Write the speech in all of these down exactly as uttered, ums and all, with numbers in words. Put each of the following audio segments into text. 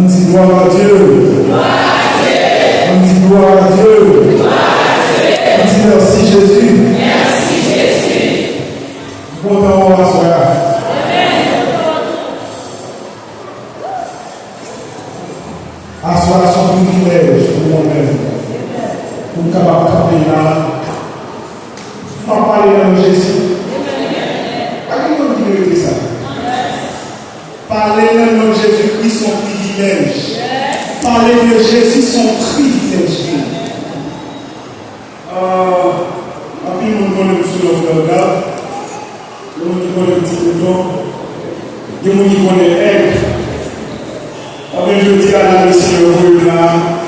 Ann di glwa a Dye. Ann di glwa a Dye. Ann di mèsi Jezi. M kontan wè w aswè a. Aswè a se yon privilèj pou mwen menm pou m kapab kanpe la. M ap pale nan non Jezi. Pa gen moun ki merite sa. Pale nan non Jezikri se yon privilèj. Pale de Jezi se yon privilèj. Ah, anpil moun konnen m sou non Frè Gab. Gen moun ki konnen m Ti Mouton. Gen moun ki konnen Èg. Anben, jodi a la, Lesenyè voye m la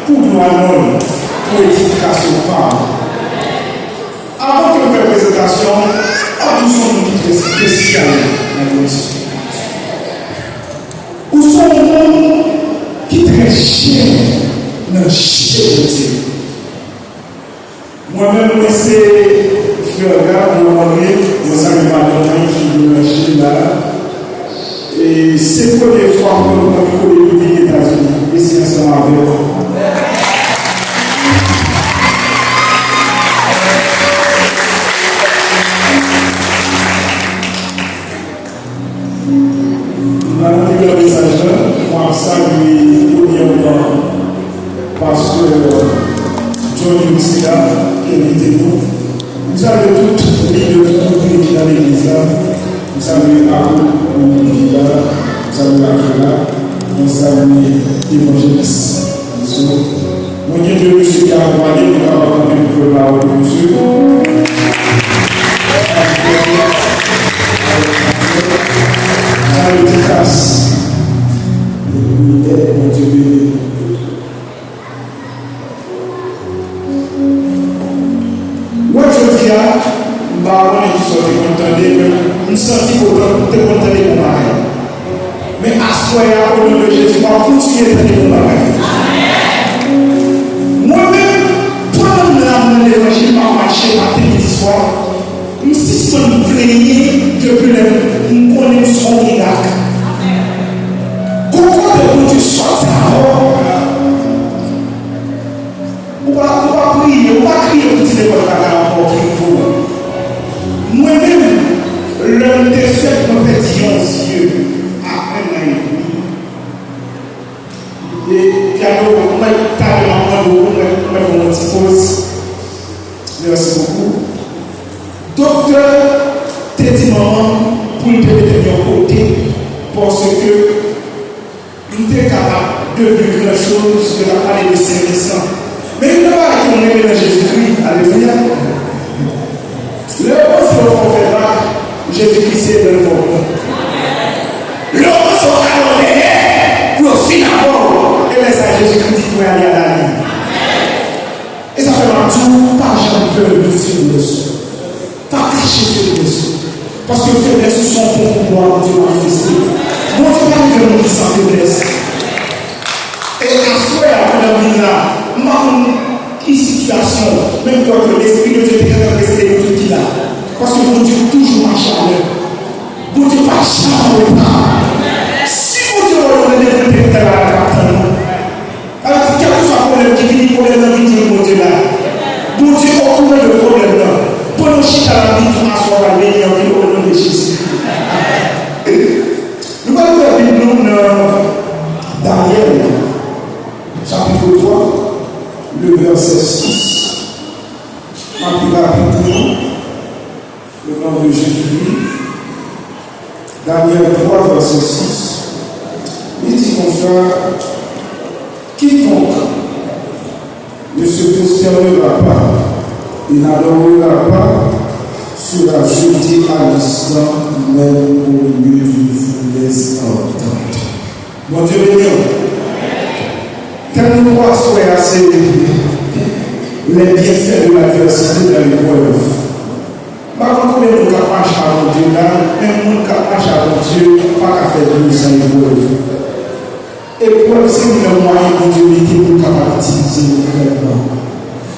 pou glwa non l, pou edifikasyon pa m. Avan ke m fè prezantasyon, m ap di w se yon moun ki trè espesyal nan Bondye. Ou se yon moun ki trè chè nan je Bondye. Mwen menm, mwen se Frè Gab, mwen Henri, mwen salye madanm mwen ki branche la. E se premye fwa mwen mwen kote peyi Etazini, e se ansanm avè w. Nan pi gran mesaj la, mwen ap salye premyèman pastè John Lucila ki envite nou. M salye tout lidè, tout moun ki nan legliz la. M salye apot ki la. M salye Akila. Mwen salye evanjelis. So, mwen gen de mesye ki akonpaye m, nou kapab kanpe pou pran lapawòl de Bondye. Sa yo di gras. Epi, Bondye beni. Wè, jodi a, m pa konnen kisa w te konn tande, men m santi ke w te konn tande bon bagay. Men aswè a, o non de Jezi, w ap kontinye tande bon bagay. Mwen menm, pandan m la, m nan levanjil, m ap mache maten, midi, swa, m sispann plenyen depi lè m konnen m se yon mirak. Gon kote Bondye sòti avè w. Ou pa, ou pa priye, ou pa kriye pou di nenpòt bagay ankò ki rive w. Mwen menm, lè m te fèt, mwen pèdi yon zye a en an edmi. E, Piano, mwen, talè m ap mande w, mwen, mwen fè yon ti poz. Mèsi bokou. Doktè te di manman m pou l te mete m yon kote, paske m te kapab devni gran choz, yo t ap pale de Sen Visan. Men youn nan bagay ke m renmen nan Jezikri, alelouya, lè yo panse yo fè w fè bak, Jezikri se edan l fè w pran. Lè yo panse yo ka ale dèyè pou yo fin avè w, e lè sa a Jezikri di pou y ale, al ale. E sa fè m ap di w, pa janm pè de feblès ou. Pa kache feblès ou. Paske feblès ou se yon pon pou glwa Bondye manifeste. Bondye pa rive moun ki san feblès. E aswè a, pandan m vin la, m pa konn ki sitiyasyon, men m kwè ke Lespri de Dye te gentan presede nou tout ki la. Paske Bondye toujou mache avè nou. Bondye pa janm an reta. Si Bondye wè nou randevou l te gentan la, l t ap tann nou. Sa vle di, kèlkeswa pwoblèm ki vini, pwoblèm nan vin jwenn Bondye la. Bondye okouran de pwoblèm nan. Pandan w chita la, vin tou aswè a, beni anpil o non de Jezi. Nou pral ouvè Bib nou nan Danyèl, chapit twa, le vèsè sis. M ap li rapid pou nou. Le nom de Jésus. Danyèl twa, vèsè sis, li di konsa, quiconque ne se prosternera pas et n'adorera pas sera jeté à l'instant même au milieu d'une fournaise ardente. Bondye beni w. Tèm nou pou aswè a se les bienfaits de l'adversité dans l'épreuve. M pa konn konbyen moun k ap mache ak Bondye la, men moun k ap mache ak Bondye pa ka fè dlo san eprèv. Eprèv se youn nan mwayen Bondye mete pou l kapab itilize nou grandman.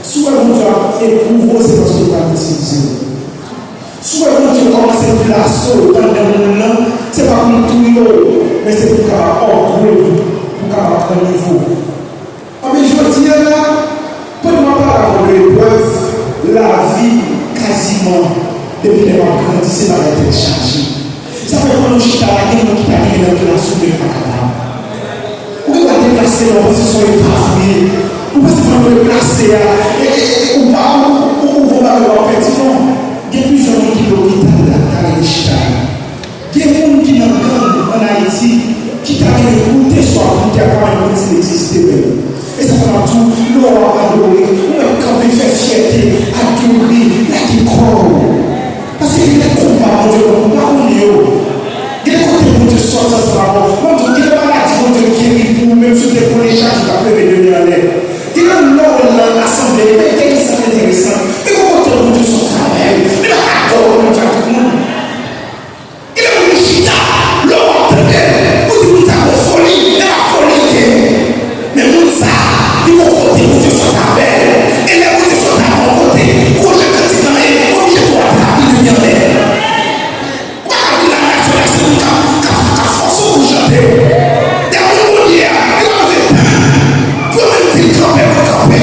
Si w wè Bondye ap epwouve w, se paske l pral itilize w. Si w wè Bondye kòmanse plase w anndan moun nan, se pa pou l touye w, men se pou l kapab upgrade ou, pou l kapab Yon nivo. Anben, jodi a la, pandan m ap pale avè w de eprèv lavi, kaziman, depi lè m ap grandi, se bagay tèt chaje. Sa fè pandan w chita la, gen moun ki ta renmen nan klas ou, men yo pa kapab. Ou gen dwa deplase la, ou panse se yon eprèv ou ye. Ou panse pandan w deplase a, e, e, e, ou pa, ou, ou, ou gon bagay w ap pèdi, non. Gen plizyè moun ki lopital la, ki ta renmen chita la. Gen moun ki nan gang ann Ayiti ki ta renmen goute sa w ap goute a, pa menm konn si l egziste menm. E sa fè m ap di w, lè w ap adore, ou mèt kanpe, fè fyète, adore, lage kò w. Paske gen de konba Bondye ban nou, ou pa konnen yo. Gen de kote Bondye sòti ansanm avè w. Mwen, m di w, gen de maladi Bondye geri pou ou, menm si w te konnen chak jou k ap leve demen anlè. Gen de lè w nan asanble, e bagay sa enteresan. Men gon kote Bondye sòti avè w. Men n ap adore Bondye ak tout moun. Gen de moun ki chita, lè w ap tande, ou di moun sa gon foli, e pa foli l gen. Men moun sa, li gon kote Bondye sot avè l. E lè Bondye sot avè w yon kote, gon jan kantik lan ye, oblije tou ap rapi depi anlè. Ou pa ka vin la nasyon la, se moun k ap, k ap, k ap fòse w pou chante. Dèyè moun Bondye a, li pa bezwen tann pou yo menm di l kanpe pou l kanpe.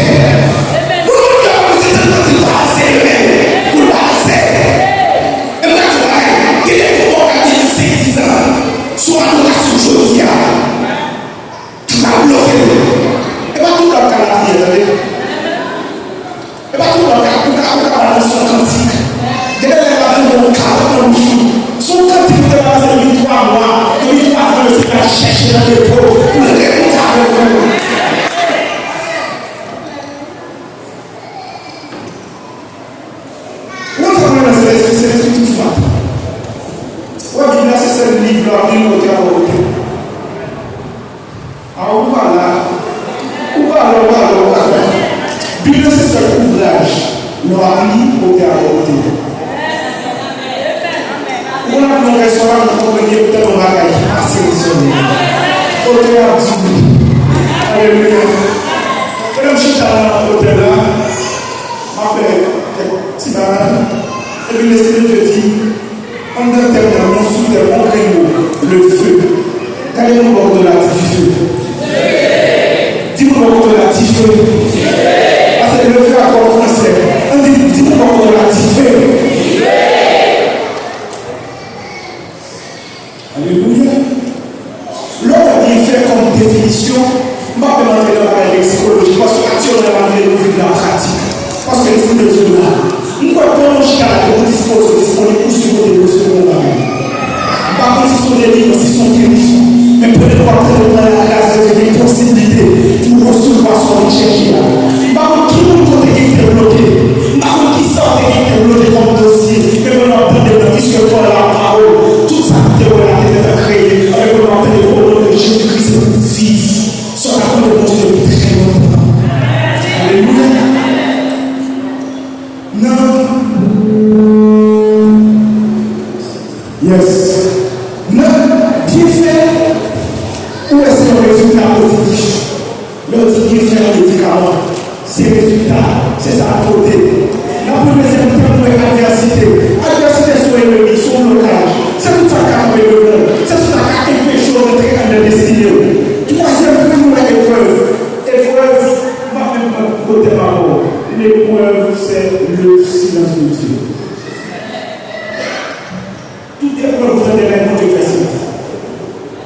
Moun Bondye a pa bezwen tann pou yo di l balanse l menm, pou l balanse. E m ka di w bagay, gen de konba w ka genyen senk, diz an sou adorasyon jodi a ki pral bloke l. E pa tout lè w ka latriye, tande. E pa tout lè w ka, ou ka, ou ka balanse yon kantik. Gen de lè w ap tande yon kalòt nan bouch ou. Se yon kantik ou te balanse depi twa mwa, depi twa zan, yo se pral chèche nan depo pou l remonte avèk ou. Ou konn sa mwen renmen Sentespri, Sentespri toujou ap. Ou wè, Bib la se sèl liv lè w ap li l kote a bò kote. A, ou pa la. Ou pa la, ou pa la, ou pa la. Bib la se sèl ouvraj lè w ap li kote a bò kote. Ou konn ap li yon vèsyon la, ou konprann gen tèlman bagay ki pase nan sèvèl ou. Otè a ap di wi. Alelouya. Pandan m chita nan otèl la, m ap fè kèk ti bagay. Epi Lespri de Dye di, anndan tèm nan, yon soutèm, yon grenn mo, le feu. Gade moun bò kote w la, di dife. Di moun bò kote w la, dife. Paske le feu a twò fransè. Ann di, di moun bò kote w la, dife. Alelouya. Lè w wè byenfè kòm definisyon, m p ap menm antre nan bagay leksikolojik, paske aktyèlman, m ap vle nou viv nan pratik. Paske Lespri de Dye la. M kwè pandan w chita la, ke w dispoze, w disponib pou sipòte, pou resevwa yon bagay. M pa konn si se yon delivrans, si se yon gerizon, men petèt w ap tande pran la gras de Dye, gen posiblite pou w resevwa sa w vin chèche a. M pa konn ki moun kote gen te bloke. M pa konn ki sa w te gen te bloke kòm dosye, men mwen m ap tande nan piske Pòl la pawòl, tout sa ki te wè la te gentan kreye, men mwen m ap tande o non de Jezi Kris se pou viv. Sa w t ap mande Bondye depi trè lontan. Alelouya. Nan, yes. Nan byenfè, ou wè se yon rezilta pozitif. Lè w di byenfè yon medikaman, se rezilta, se sa l pote. N ap pran dezyèm tèm, nou wè advèsite. Advèsite se yon enemi, se yon blokaj. Se tout sa k ka kanpe devan w. Se tout sa k ka anpeche w rantre anndan destine w. Twazyèm pwen, nou wè eprèv. Eprèv, m pa menm pran gwo tèm ankò. L'épreuve, c'est le silence de Dieu. Tout eprèv ou tande la, Bondye fè silans.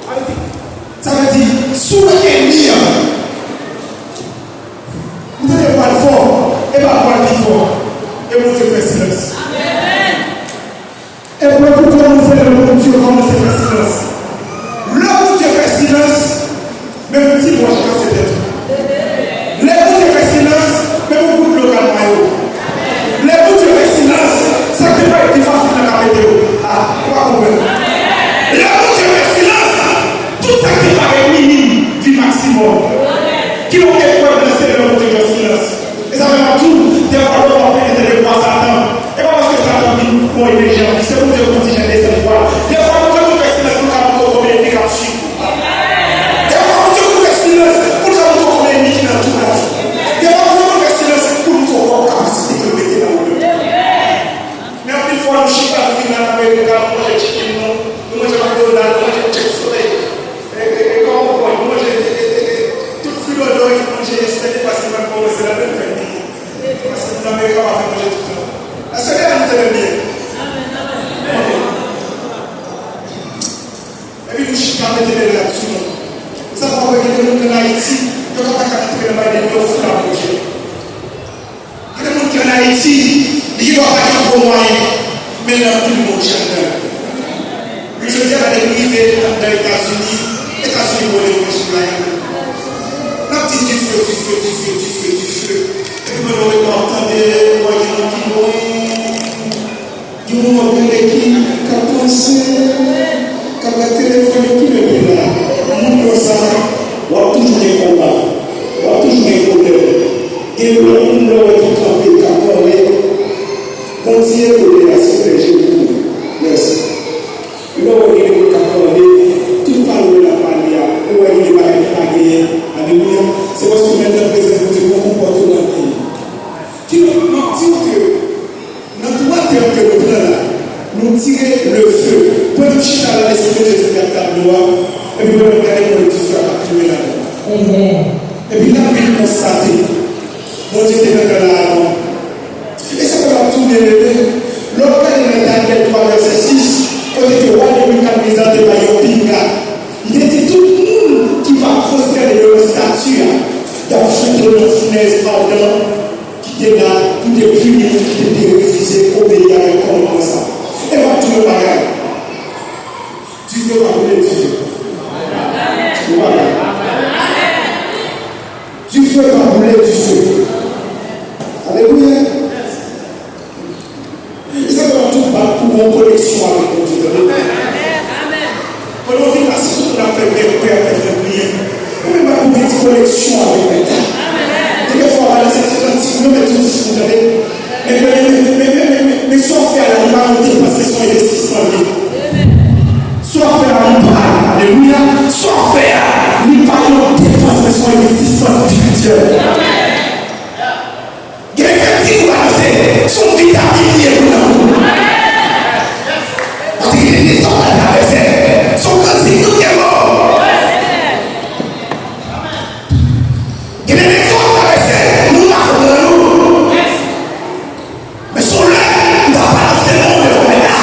Sa vle di, sa vle di, si w wè ènmi an, ou tande vwa l fò, e pa vwa l ki fò, e Bondye fè silans. Eprèv ou kòmanse lè Bondye kòmanse fè silans. Lè Bondye fè silans, menm ti wòch kase tèt ou. Lè Bondye fè silans, menm yon gout dlo ka nwaye w. Lè Bondye fè silans, sa k te parèt pi fasil nan ka pete yo. A, ou pa konprann. Lè Bondye fè silans, tout sa k te parèt minim vin maksimòm. Kilè w eprèv nan se lè Bondye fè silans. E sa fè m ap di w, dèfwa lè w ap penetre nan vwa Satan, e pa paske Satan vin pran enèji anplis, se pou te pran ti jan desann vwa l. Dèfwa Bondye konn fè silans pou kapab Epi nou chita mete men la sou nou. Sa fè w wè gen de moun ki ann Ayiti, yo pa ka antre nan bagay de fou la Bondye. Gen de moun ki ann Ayiti, li gen dwa pa gen gwo mwayen, men l ap tou bon chak nan. Men jodi a, lè nou rive anndan Etazini, Etazini bon levanjil la, n ap di dife, dife, dife, dife, dife. Epi pandan w ap tande, w ap gen moun ki mouri. Gen moun w ap gade ki, k ap panse, k ap gade telefòn yo, ki lè l la. Moun konsa, w ap toujou gen konba. W ap toujou gen pwoblèm. Gen lòt moun lè w wè ki kanpe, k ap pale. Bondye kote a, silvouplè, je pou mwen. Mèsi. Lè w wè gen moun k ap pale, tout pawòl yo l ap pale a, ou wè gen de bagay ki pa genyen. Alelouya. Se paske w mèt nan prezans Bondye, gon konpòteman ki. Kidonk, m ap di w ke nan twa tèm ke nou pran la, nou tire le feu. Pandan m chita la, Lespri Bondye di m gad tablo a, epi pandan m gade, m wè dife a k ap fime ladan l. Epi n ap vin konstate, Bondye te nan tan la avan. E sa fè m ap tounen rele, lè w gade nan Danyèl twa vèsè sis, kote ke wa Nebikadneza te bay yon pinga, li te di tout moun ki pa pwostène devan estati a, y ap jete yo nan founèz adan ki te la pou te pini moun ki te refize obeyi avèk kòmandman sa a. E m ap di w yon bagay. Dife pa boule dife. Ou pa la. Dife pa boule dife. Alelouya. E sa fè w ap tou bat pou yon koneksyon avèk Bondye, tande. Pandan w vin la, si tout moun ap fè bèk, pè ap fè bèk, priye. Ou menm bat pou gen ti koneksyon avèk Bondye. Gen dèfwa w al nan sèten kantik, nou mèt yon fou, tande. Men, men, men, men, men, men, men, men, men sa w fè a la, li pa yon depans, men se yon envestisman li ye. Sa w fè a, li pa, alelouya, sa w fè a, li pa yon depans, men se yon envestisman espirityèl. Gen efektif ou pa panse, se yon vitamin li ye pou nanm ou. Paske gen dezòd la travèse, se yon kantik nou gen mò. Gen de dezòd travèse, nou pa konprann nou. Men se yon lè, m t ap balanse men w devan mèt la.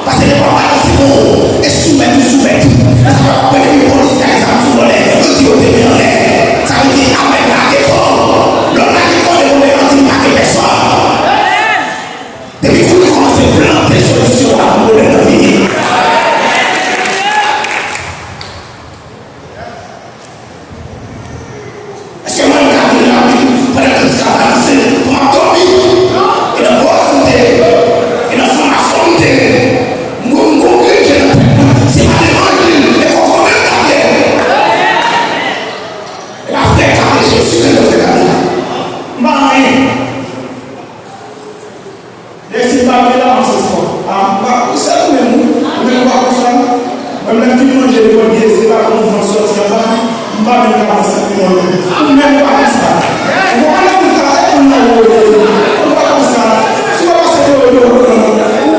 Paske depi w ap balanse men w, e soumèt ou soumèt. Sa fè w ap wè depi polis kay zam sou vòlè, yo di yo te men anlè. Sa vle di, apre lage kò w. Lè w lage kò w devan mèt la, di li pa gen pèsòn. Depi kounye a, kòmanse plante solisyon avan pwoblèm nan fini. Èske mwen, m ka vin la, wi, pandan kantik la balanse, pou m ap dòmi? E nan bò sa m te ye, e nan fòmasyon m te ye, m gon, m gon grenn je nan tèt mwen, se pa levanjil, e kòkòbe m t ap ye. E pa frè k ap Jezi, men yo fè gade. M pa anyen. Lè se pa vle la, m ap santi fò. A, m pa, ou sèl ou menm, wi. Ou menm ou pa konsa. Mwen menm fin manje lekòl byen, se pa bon van sòti anba, m pa menm ka pran senk mil an. Ou menm ou pa konsa. Ou konprann sa m di la, e moun nan ou rete. Ou pa konsa. Si w pa pase deyo, deyo, ou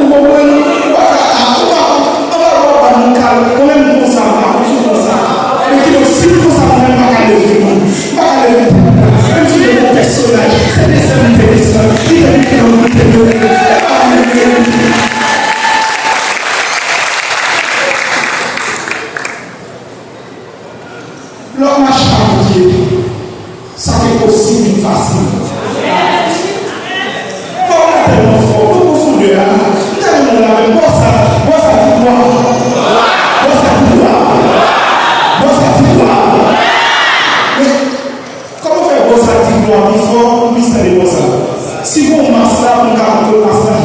konprann, ou pa ka, ou pa, anba ou pa ban nou kal, ou menm konsa, ou pa konsa, konsa. Epi kidonk, si m konsa, mwen menm m pa ka leve, non. M pa ka leve tèt mwen. Menm si se yon pèsonaj, se desann li te desann, li te monte nan monte mwen. Lè w mache ak Bondye, sa ki enposib vin fasil. Pawòl la tèlman fò, nan pwofondè a, m ta renmen w la menm, bò sa, bò sa di glwa. Bò sa di glwa. Bò sa di glwa. Men, kòman fè bò sa di glwa pi fò, m plis tande bò sa? Si gon mas la, pou m ka montre w mas la.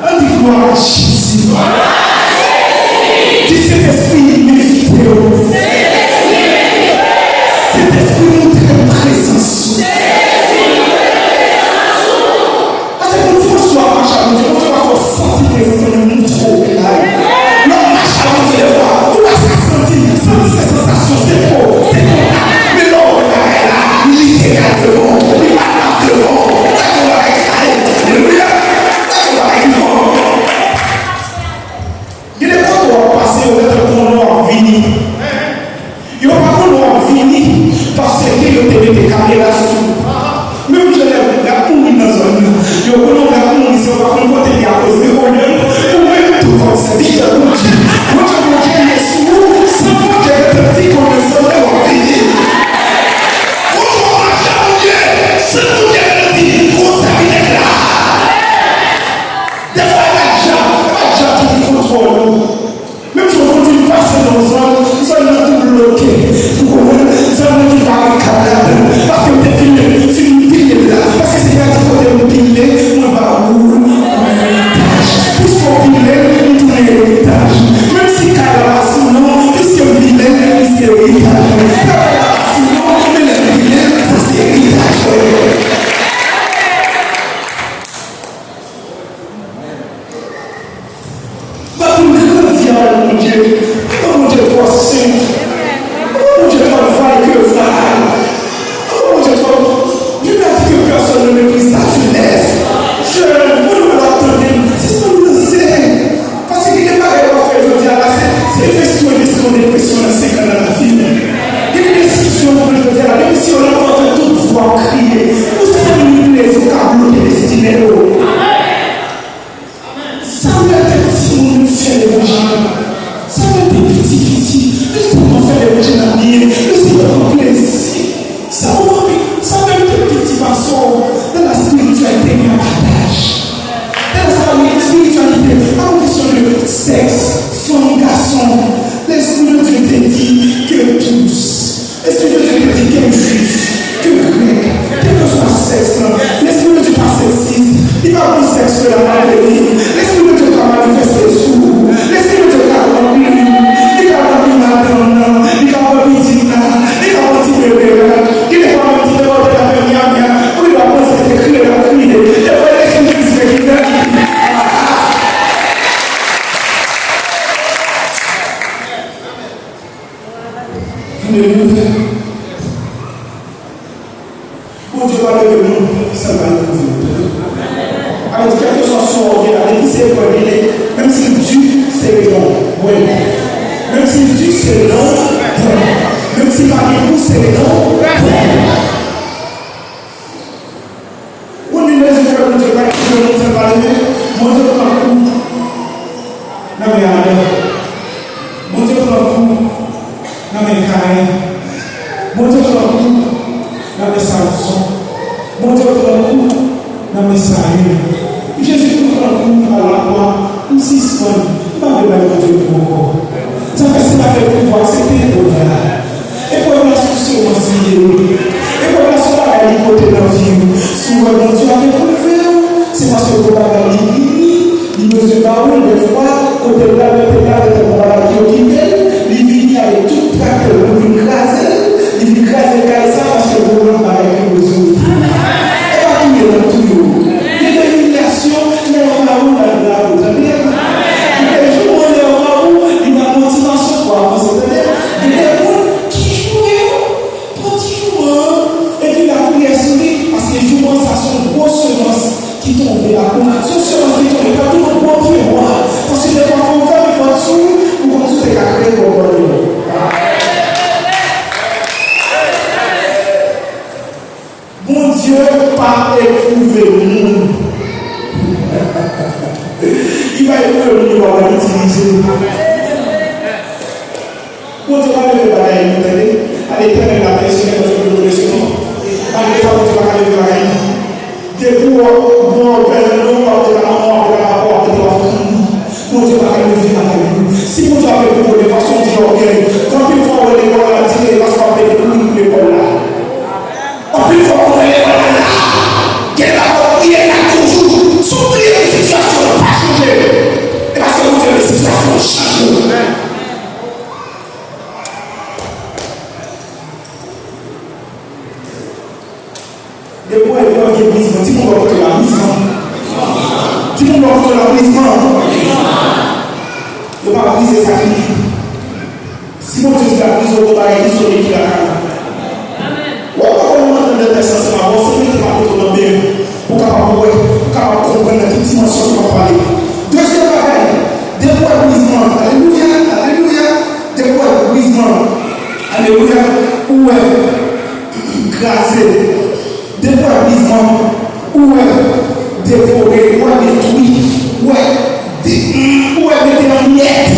Ann di glwa a Jezi. Di Sentespri manifeste w. Sentespri montre prezans ou. Paske pou dimansyon w ap mache ak Bondye, Bondye pa fè w santi prezans li, li montre w bagay. Lè w ap mache ak Bondye, defwa, ou pa ka santi, santi se sansasyon, se po, se kontak. Men lè w wè bagay la, literal devan w, li pa t ap devan w. Gade yon bagay ki kale. Alelouya. Gade yon bagay ki fò. Gen de kote w ap pase, yo gentan konnen w ap vini. Bondye. Papa Bondye twò sen. Papa Bondye twò vay ke vay. Papa Bondye twò. Bib la di ke pèsòn ne meprise pas tu lèves. Jèn, moun yo pa tande m. Sispann danse. Paske gen de bagay w ap fè jodi a la, se, se envesti w envesti nan depresyon nan senk an nan lavi w. Gen de desizyon w pran jodi a la, menm si yo la w ap fè tout vwa w kriye. Pou sèl yon plezi w ka bloke destine yo. Sa mèt timoun yo fè levanjil. Sa mèt piti piti. Yo tèlman fè levanjil ap byen. Yo se pran plezi. Sa ou anvi. Sa mèt piti pastè. Dans la spiritualité, il y a pas d'âge. Dans la spiritualité, pa yon kesyon de sèks, fanm, gason. Lespri de Dye te di ke tous. Espri de Dye te di ke jwif, ke grèk, kèlkeswa sèks lan, Lespri de Dye pa seksis, li pa pou sèks ke la pa vle li. Lespri de Dye ka manifeste sou ou. Lespri de Dye ka ranpli ou. Li ka ranpli madanm nan, li ka ranpli pitit la, li ka ranpli bebe la. Gen de fwa menm ti bebe w te ka fè mya mya, ou li pa panse se kriye l ap kriye. Dèfwa Lespri de Dye ki nan li. Alelouya. Bondye pa leve moun san l pa epwouve l. Sa vle di, kèlkeswa sa w gen la, depi se eprèv li ye, menm si l di, se bon. Bon. Menm si l di, se non. Bon. Menm si l pa gen gou, se non. Bon. Ou konn yon rezon fè Bondye pa kite moun fè pa leve? Bondye pran kou nan men Adan. Bondye pran kou nan men Kayen. Bondye pran kou nan men Samson. Bondye pran kou nan men Sayil. Jezi tou pran kou a lakwa. M sispann. M pa vle bay Bondye kou ankò. Sa fè se pa fè pouvwa, se te pouvwa. Eprèv la se yon semans li ye. Eprèv la se yon bagay li pote nan vi w. Si w wè Bondye ap epwouve w, se paske gwo bagay li vini, li bezwen ba w l dèfwa, kote l pral mete l la, mete l yon bagay ki okipe l, li vini avèk tout traktè l pou l vin kraze l, li vin kraze kay sa paske gwo lòt bagay ki bezwen. E pa touye l ap touye w. Gen de imilyasyon, lè yo ba ou l ap ba ou, tande? Gen de jou, lè yo ba ou, li ba motivasyon pou avanse, tande? Gen de moun ki joure yo. Pran ti jouman an, epi lapriyè sou li, paske jouman sa se yon gwo semans ki tonbe lakou. Se yon semans ki tonbe, pa tou yon gwo pyebwa. Paske dèfwa fò w fèmen pòt sou ou, pou konn si w te ka kreye pwòp bòdwo. Bondye pa epwouve moun. Li pa epwouve moun yo pa wè li dirije. Bondye pa leve bagay nou, tande. A Letènèl la, pèsonèl, paske nou rekonèsan. Malgre sa, Bondye pa ka leve bagay nou. Depi w bon, bèl non, w ap rete manman, w ap rete papa, w ap rete w ap fanmi. Bondye pa ka leve bagay nou. Si Bondye ap leve pou leve, fòk se yon ti ògèy. Anpil fwa, w wè lekòl la, di, e, paske w ap pede pou li pou lekòl la. Anpil fwa, w wè lekòl la, gen bagay w priye la toujou. Si w priye pou sitiyasyon an pa chanje, e paske Bondye vle sitiyasyon an chanje. Depi w wè yon vye brizman, di moun bò kote w la, brizman. Di moun bò kote w la, brizman. Yo pa brize sa ki pi. Si Bondye di l ap brize yon bagay ki solid ki lakay ou. W ap pran yon antann de tèks ansanm avè w, se mete pa kote w nan men w, pou w kapab wè, pou w kapab konprann nan ki dimansyon ke m ap pale. Dezyèm bagay, depi w wè brizman, alelouya, alelouya, depi w wè brizman, alelouya, ou wè kraze. Depi w wè brizman, ou wè devore, ou wè detwi, ou wè de-, ou wè mete an myèt.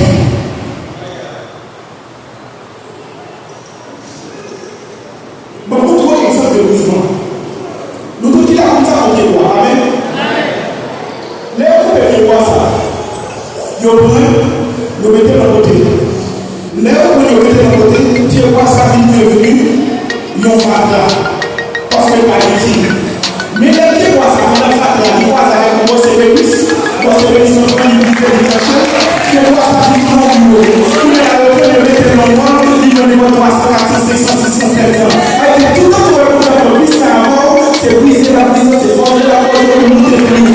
Ban m montre w egzanp de brizman. Nou tout ki la konn sa, yon pyebwa. Amèn. Lè yo koupe pyebwa sa, yo pran l, yo mete l yon kote. Lè yo pran l, yo mete l yon kote, pyebwa sa vin devni yon fatra. Paske l pa itil. Men lè pyebwa sa, pandan l fatra, li kwaze avèk yon bò sepenis, bò sepenis lan pran, li brize, li tranche, pyebwa sa vin an boulo. Kounye a, yo pran l, yo mete l nan mòn, li pran nenpòt twa san, kat san, senk san, sis san, sèt san. Sa vle di, toutan ke w wè pwoblèm nan plis ka avè w, se brize l ap brize, se fòje l ap fòje, pou l moute pli wo.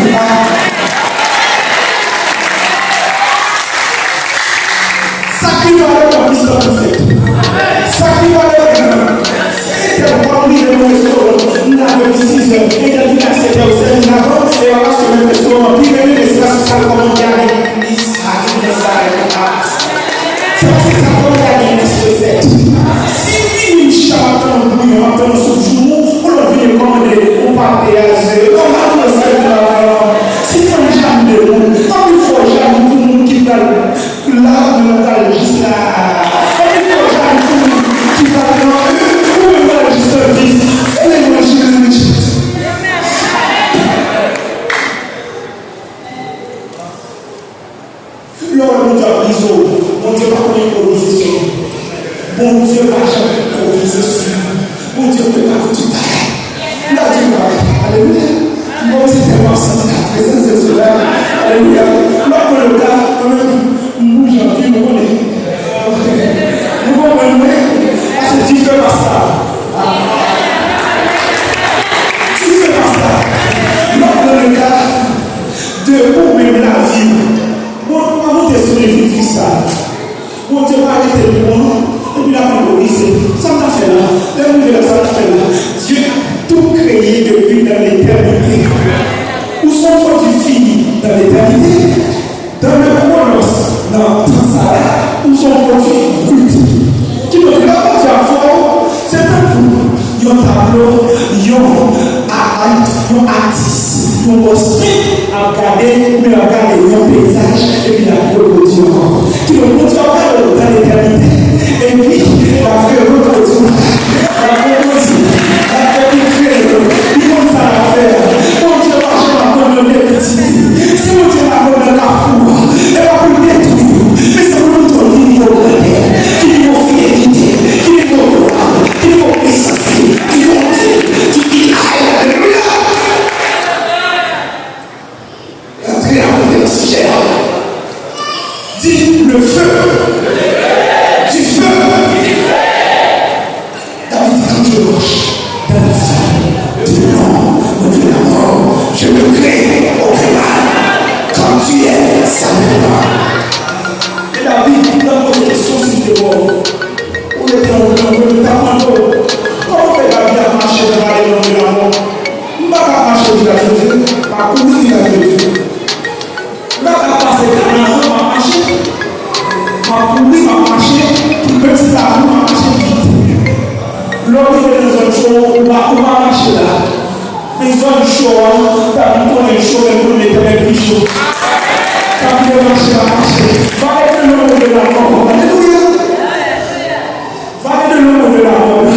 Bondye ap brize w. Bondye pa konn enpwovize sou ou. Bondye pa janm enpwovize sou ou. Bondye prepare tout bagay. Li ap di w bagay. Alelouya. Mwen se tèlman santi la prezans de Dye la. Alelouya. M ap pran le ka, mwen menm, m bouje anpil, ou konnen. Nou konprann mwen? Pase dife pasta. Dife pasta. M ap pran le ka de ou menm lavi. Bon, pa monte sou levitis la. Bondye pa rete lwen, epi l ap enpwovize. Sa m ta fè la? Lè m rive la, sa m ta fè la? Dieu a tout créé depuis dans l'éternité. Ou se yon pwodui fini dans l'éternité. Dans le chronos, nan tan sa la, ou se yon pwodui brut. Kidonk, lè Bondye ap fè w, se tankou yon tablo, yon a-, a-, yon atis, yon bòs pen ap gade, oubyen l ap gade yon peyizaj, epi l ap repwodui ankò. Kidonk, Bondye ap gade w dans l'éternité, epi l ap repwodui, l ap repwodui, l ap fè tou kreye, li konn sa l ap fè. Bondye pa janm abandone pitit li. Si Bondye abandone kafou a, e pa pou l detwi w, men se pou l montre w ki nivo grandè, ki nivo fidèlite, ki nivo glwa, ki nivo pwisans li, ki bonte, ki, ki, alelouya! Rantre la monte nan sijè a. Di, le feu. Du feu. David dit, quand je marche dans la vallée de l'ombre de la mort, je ne crains aucun mal, car tu es avec moi. E David, nan pwoteksyon, si te bon. Ou rete nan wout lan, ou rete nan wout lan. Kòman fè David ap mache nan vale lonb de lamò? M pa ka mache vilaj Bondye, m a kouri vilaj Bondye. M pa ka pase Kanaran, m ap mache. M ap kouri, m ap mache. Tout menm si lari, m ap mache vit. Lè w rive nan zòn cho, ou pa, ou pa mache la. Men zòn cho a, David konnen l cho, men l konnen Letènèl pi cho. David te mache, l ap mache. Vale de l'ombre de la mort. Alelouya! Vale de l'ombre de la mort.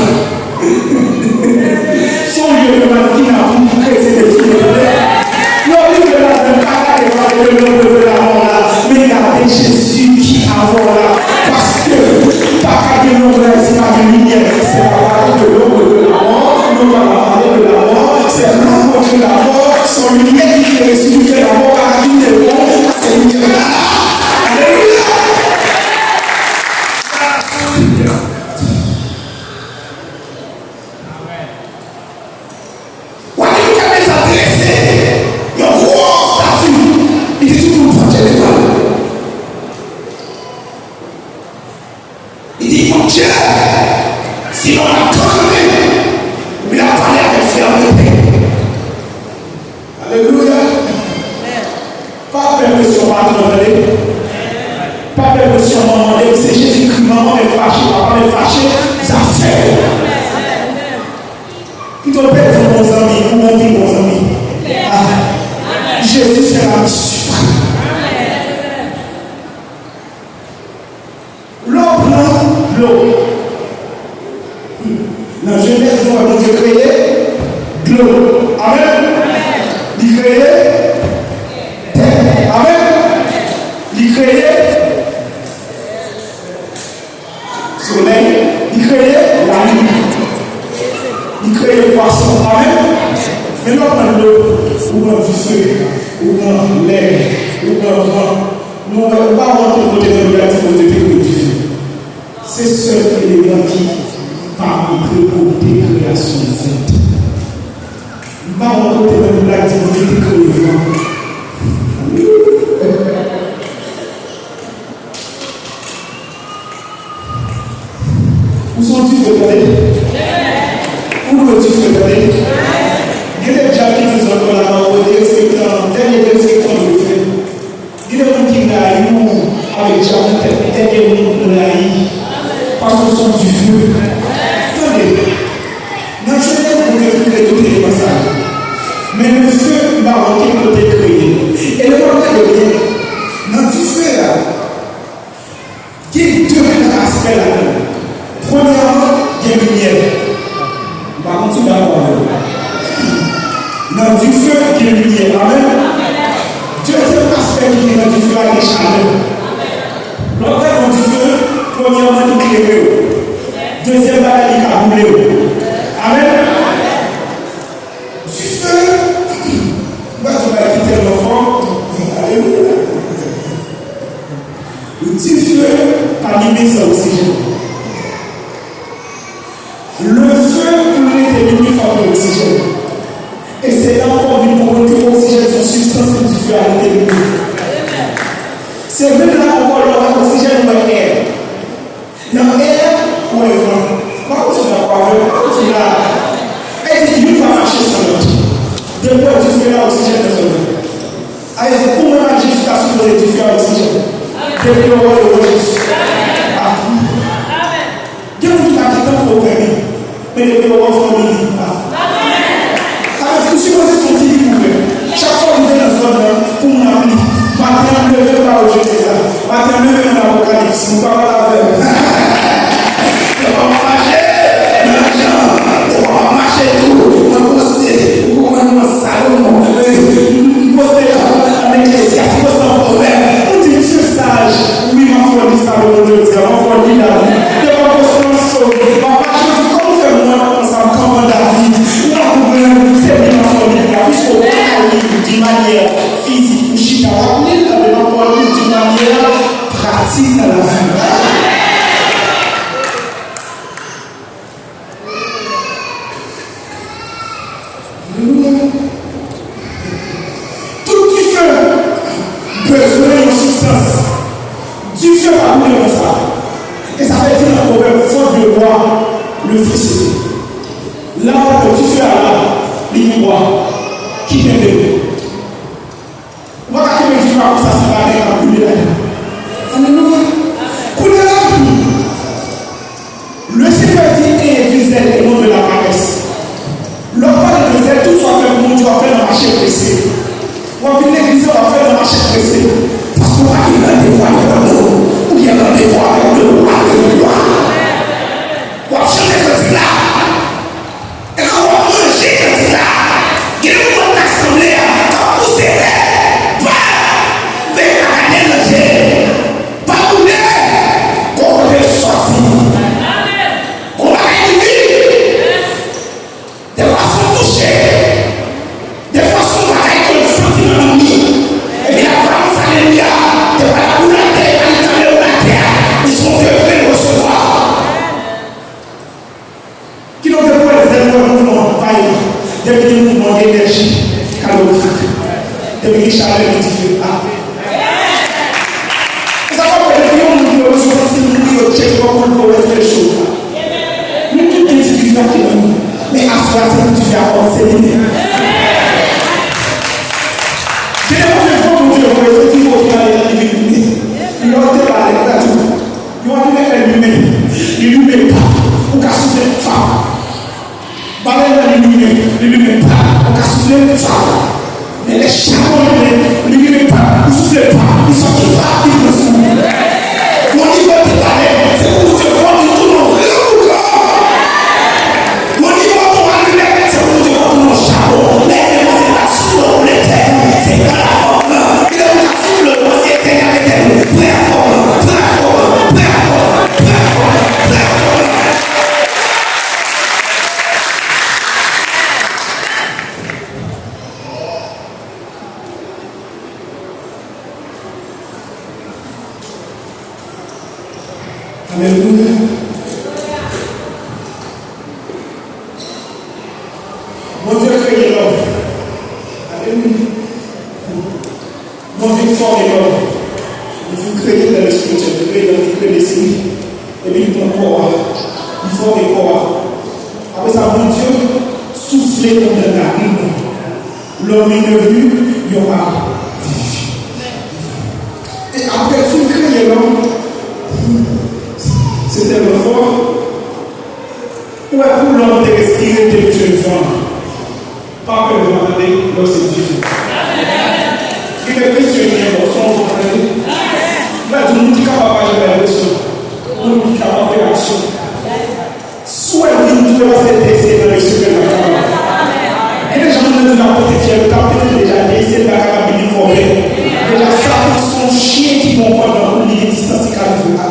Se yon lye de malkinapou pou kretyen de fini. Lè w rive ladan l, pa gade vale de l'ombre de la mort la, men gade Jezi ki avè w la. Paske pa ka gen lonbraj si pa gen limyè. C'est la vallée de l'ombre de la mort, non pas la vallée de la mort, c'est l'ombre de la mort, son lumière qui éclaire, celui qui fait la mort a vu devant, c'est lumière là. Alléluia. W a di Mikayèl te drese yon gwo estati, li te di pou l pran tèt etwal. Li di, Bondye, si nou pa kanpe, ou vin ap pale avèk fèmte. Alelouya. Pa pè presyon patwon, tande. Pa pè presyon manman, depi se Jezikri, manman mèt fache, papa mèt fache, zafè. Pito pèdi yon bon zanmi, ou bon pi bon zanmi. Ah. Jésus c'est la mission. Lè w pran dlo. Nan Jenèz, nou wè Bondye kreye dlo. Amèn. Li kreye tè. Amèn. Li kreye solèy. Li kreye lalin. Li kreye pwason. Amèn. Men lè w pran dlo, ou pran dife, ou pran lè, ou pran van. Nou wè, ou pa wè ankenn kote nan Bib la di Bondye te kreye dife. Se sèl eleman ki pa montre kote kreyasyon fèt. M pa wè kote nan Bib la di Bondye te kreye van. Ou se yon dife, tande. Ou dwe dife, tande. Gen de dyab ki nan zòn nan la, ou derespektan, dènye derespektan ou dwe fè. Gen de moun ki rayi ou avèk dyab nan tèt, dènye moun pou rayi. Paske w se yon dife. Tande. Nan Jenèz, Bondye fin kreye tout eleman sa yo. Men dife, m pa wè okenn kote kreye. E lè w ap gade byen, nan dife a, gen de gran aspè ladan l. Premyèman, gen limyè. M pa konn si w dakò avè m. Nan dife, gen limyè. Amèn. Dezyèm aspè ki gen nan dife a, gen chalè. Premyèman, li klere w. Dezyèm bagay, li ka boule w. Amèn. Dife, m va di w bagay ki tèlman fò. Alelouya. Dife pa limen san oksijèn. Le feu, pou l rete limen, fò gen oksijèn. E se la ankò w vin konprann ke oksijèn se yon sibstans pou dife a rete limen. Se menm la ankò lè w wè oksijèn, ou wè air. Nan air, ou wè van. M pa konn si w dakò avè m, m pa konn si w la. E di, youn pa mache san lòt. Depi w wè dife la, oksijèn nan zòn nan. A, e di, pou mwen ak Jezi, ta sipoze dife a oksijèn. Depi yo wè, yo wè Jezi. A. Gen moun ki pa gen tan pou yo fè men. Men depi yo wè w fè men, li pa. Sa vle di, ou sipoze se yon ti li pou fè. Chak fwa w rive nan zòn nan, pou moun ap li. Maten an, m leve, m pa wè Jezi la. Maten an, m leve nan Apokalips, m pa pale avè l. Lè w ap mache nan jan, lè w ap mache tou, nan poste, ou konprann mwen, Salomon, m poste nan Eklezyas, m poste nan Pwovèb, m di, Dye saj, wi, m ap fè w li Salomon jodi a, m ap fè w li David. Lè m ap poste nan Sòm, m ap mache, m di, kòman fè mwen ansanm kanvan David, ou pa konprann, se li m ap fè w li pou la, piske ou pa ka li d'une manière physique, ou chita w ap li l, men m ap fè w li d'une manière pratique dans la vie. Alelouya. Tout dife bezwen yon sibstans. Dife pa boule konsa. E sa fè di nan Pwovèb, faute de bois, le feu s'éteint. La w ap wè dife a la, li gen bwa ki kenbe l. Ou pa ka kenbe dife a konsa san pa gen k ap boule ladan l. Alelouya. Kounye a, le Seigneur dit, ayez du zèle et non de la paresse. Lè w pale de zèl, tout sa w ap fè pou Bondye, w ap fè nan mache prese. W ap vin legliz la, w ap fè nan mache prese. Paske w pa gen randevou avèk Bondye, ou gen randevou avèk le roi des rois. W ap chante kantik la. E lè w ap manje kantik la, gen moun nan sanble a k ap pouse tèt, pa, men pa gade l nan je, pa boule, gon kote l sòti. Gon bagay ki vin. Defwa se yon touche. Defwa se yon bagay ke l santi nan nanm li. Epi l ap balanse alelouya. Defwa l ap boule atè, e pa li tande ou atè a. Li se yon devre l resevwa. Kidonk, depi w wè zèl, ou wè mouvman, pa evi. Depi gen mouvman, gen enèji kalorifik. Depi gen chalè, gen dife. A. E sa w ap wè, depi yon moun ki wè, se kòmsi moun yo tcheke kò pou l wè si l cho. Nou tout gen ti dife ki nan nou. Men aswè a, se pou dife a kòmanse limen. Gen de moman, fò Bondye voye, se dife ki nan letan li vin limen. Lè w te pale, li ta di w, yon alimèt lè limen, li limen pap, ou ka soufle pap. Balèn nan li limen, li limen pap, ou ka soufle pap. Men lè chabon limen, li limen pap, ou soufle pap, li sòti pap, li pran fou. Gon nivo te pale, se pou Bondye fè w tounen yon gran boukan. Gon nivo te yon alimèt, se pou Bondye fè w tounen yon chabon. Lè te manje la sou nan letènèl, se gran lafòm nan. Ki lè ou ka soufle, ou panse etènèl, etènèl. Prè a fòm nan, prè a fòm nan, prè a fòm nan, prè a fòm nan, prè a fòm nan. Alelouya. Bondye kreye lòm. Alelouya. Bondye fòme lòm. Li fin kreye l nan lespirityèl, li kreye lòm, li kreye lespri. Epi li pran kò a, li fòme kò a. Apre sa, Bondye soufle anndan larim nan. L'homme est devenu yon âme vivante. E apre l fin kreye lòm, se tèlman fò. Ou wè, pou lòm te respire, te bezwen van. Pa pè van, tande, lè w se dife. Gen kèk mesye ki gen bon son, tande. Mwen di, moun ki kapab aji nan emosyon, moun ki kapab fè aksyon. Si w wè l vin tou, se paske l te eseye nan le sekrè, l pa kapab. Gen de jan moun nan di l ap pete fyèl, l t ap pete deja, l te eseye, l pa kapab, li vin fè w pè. Deja, Satan se yon chen ki gen yon kòd nan kou l, li gen distans li ka rive a.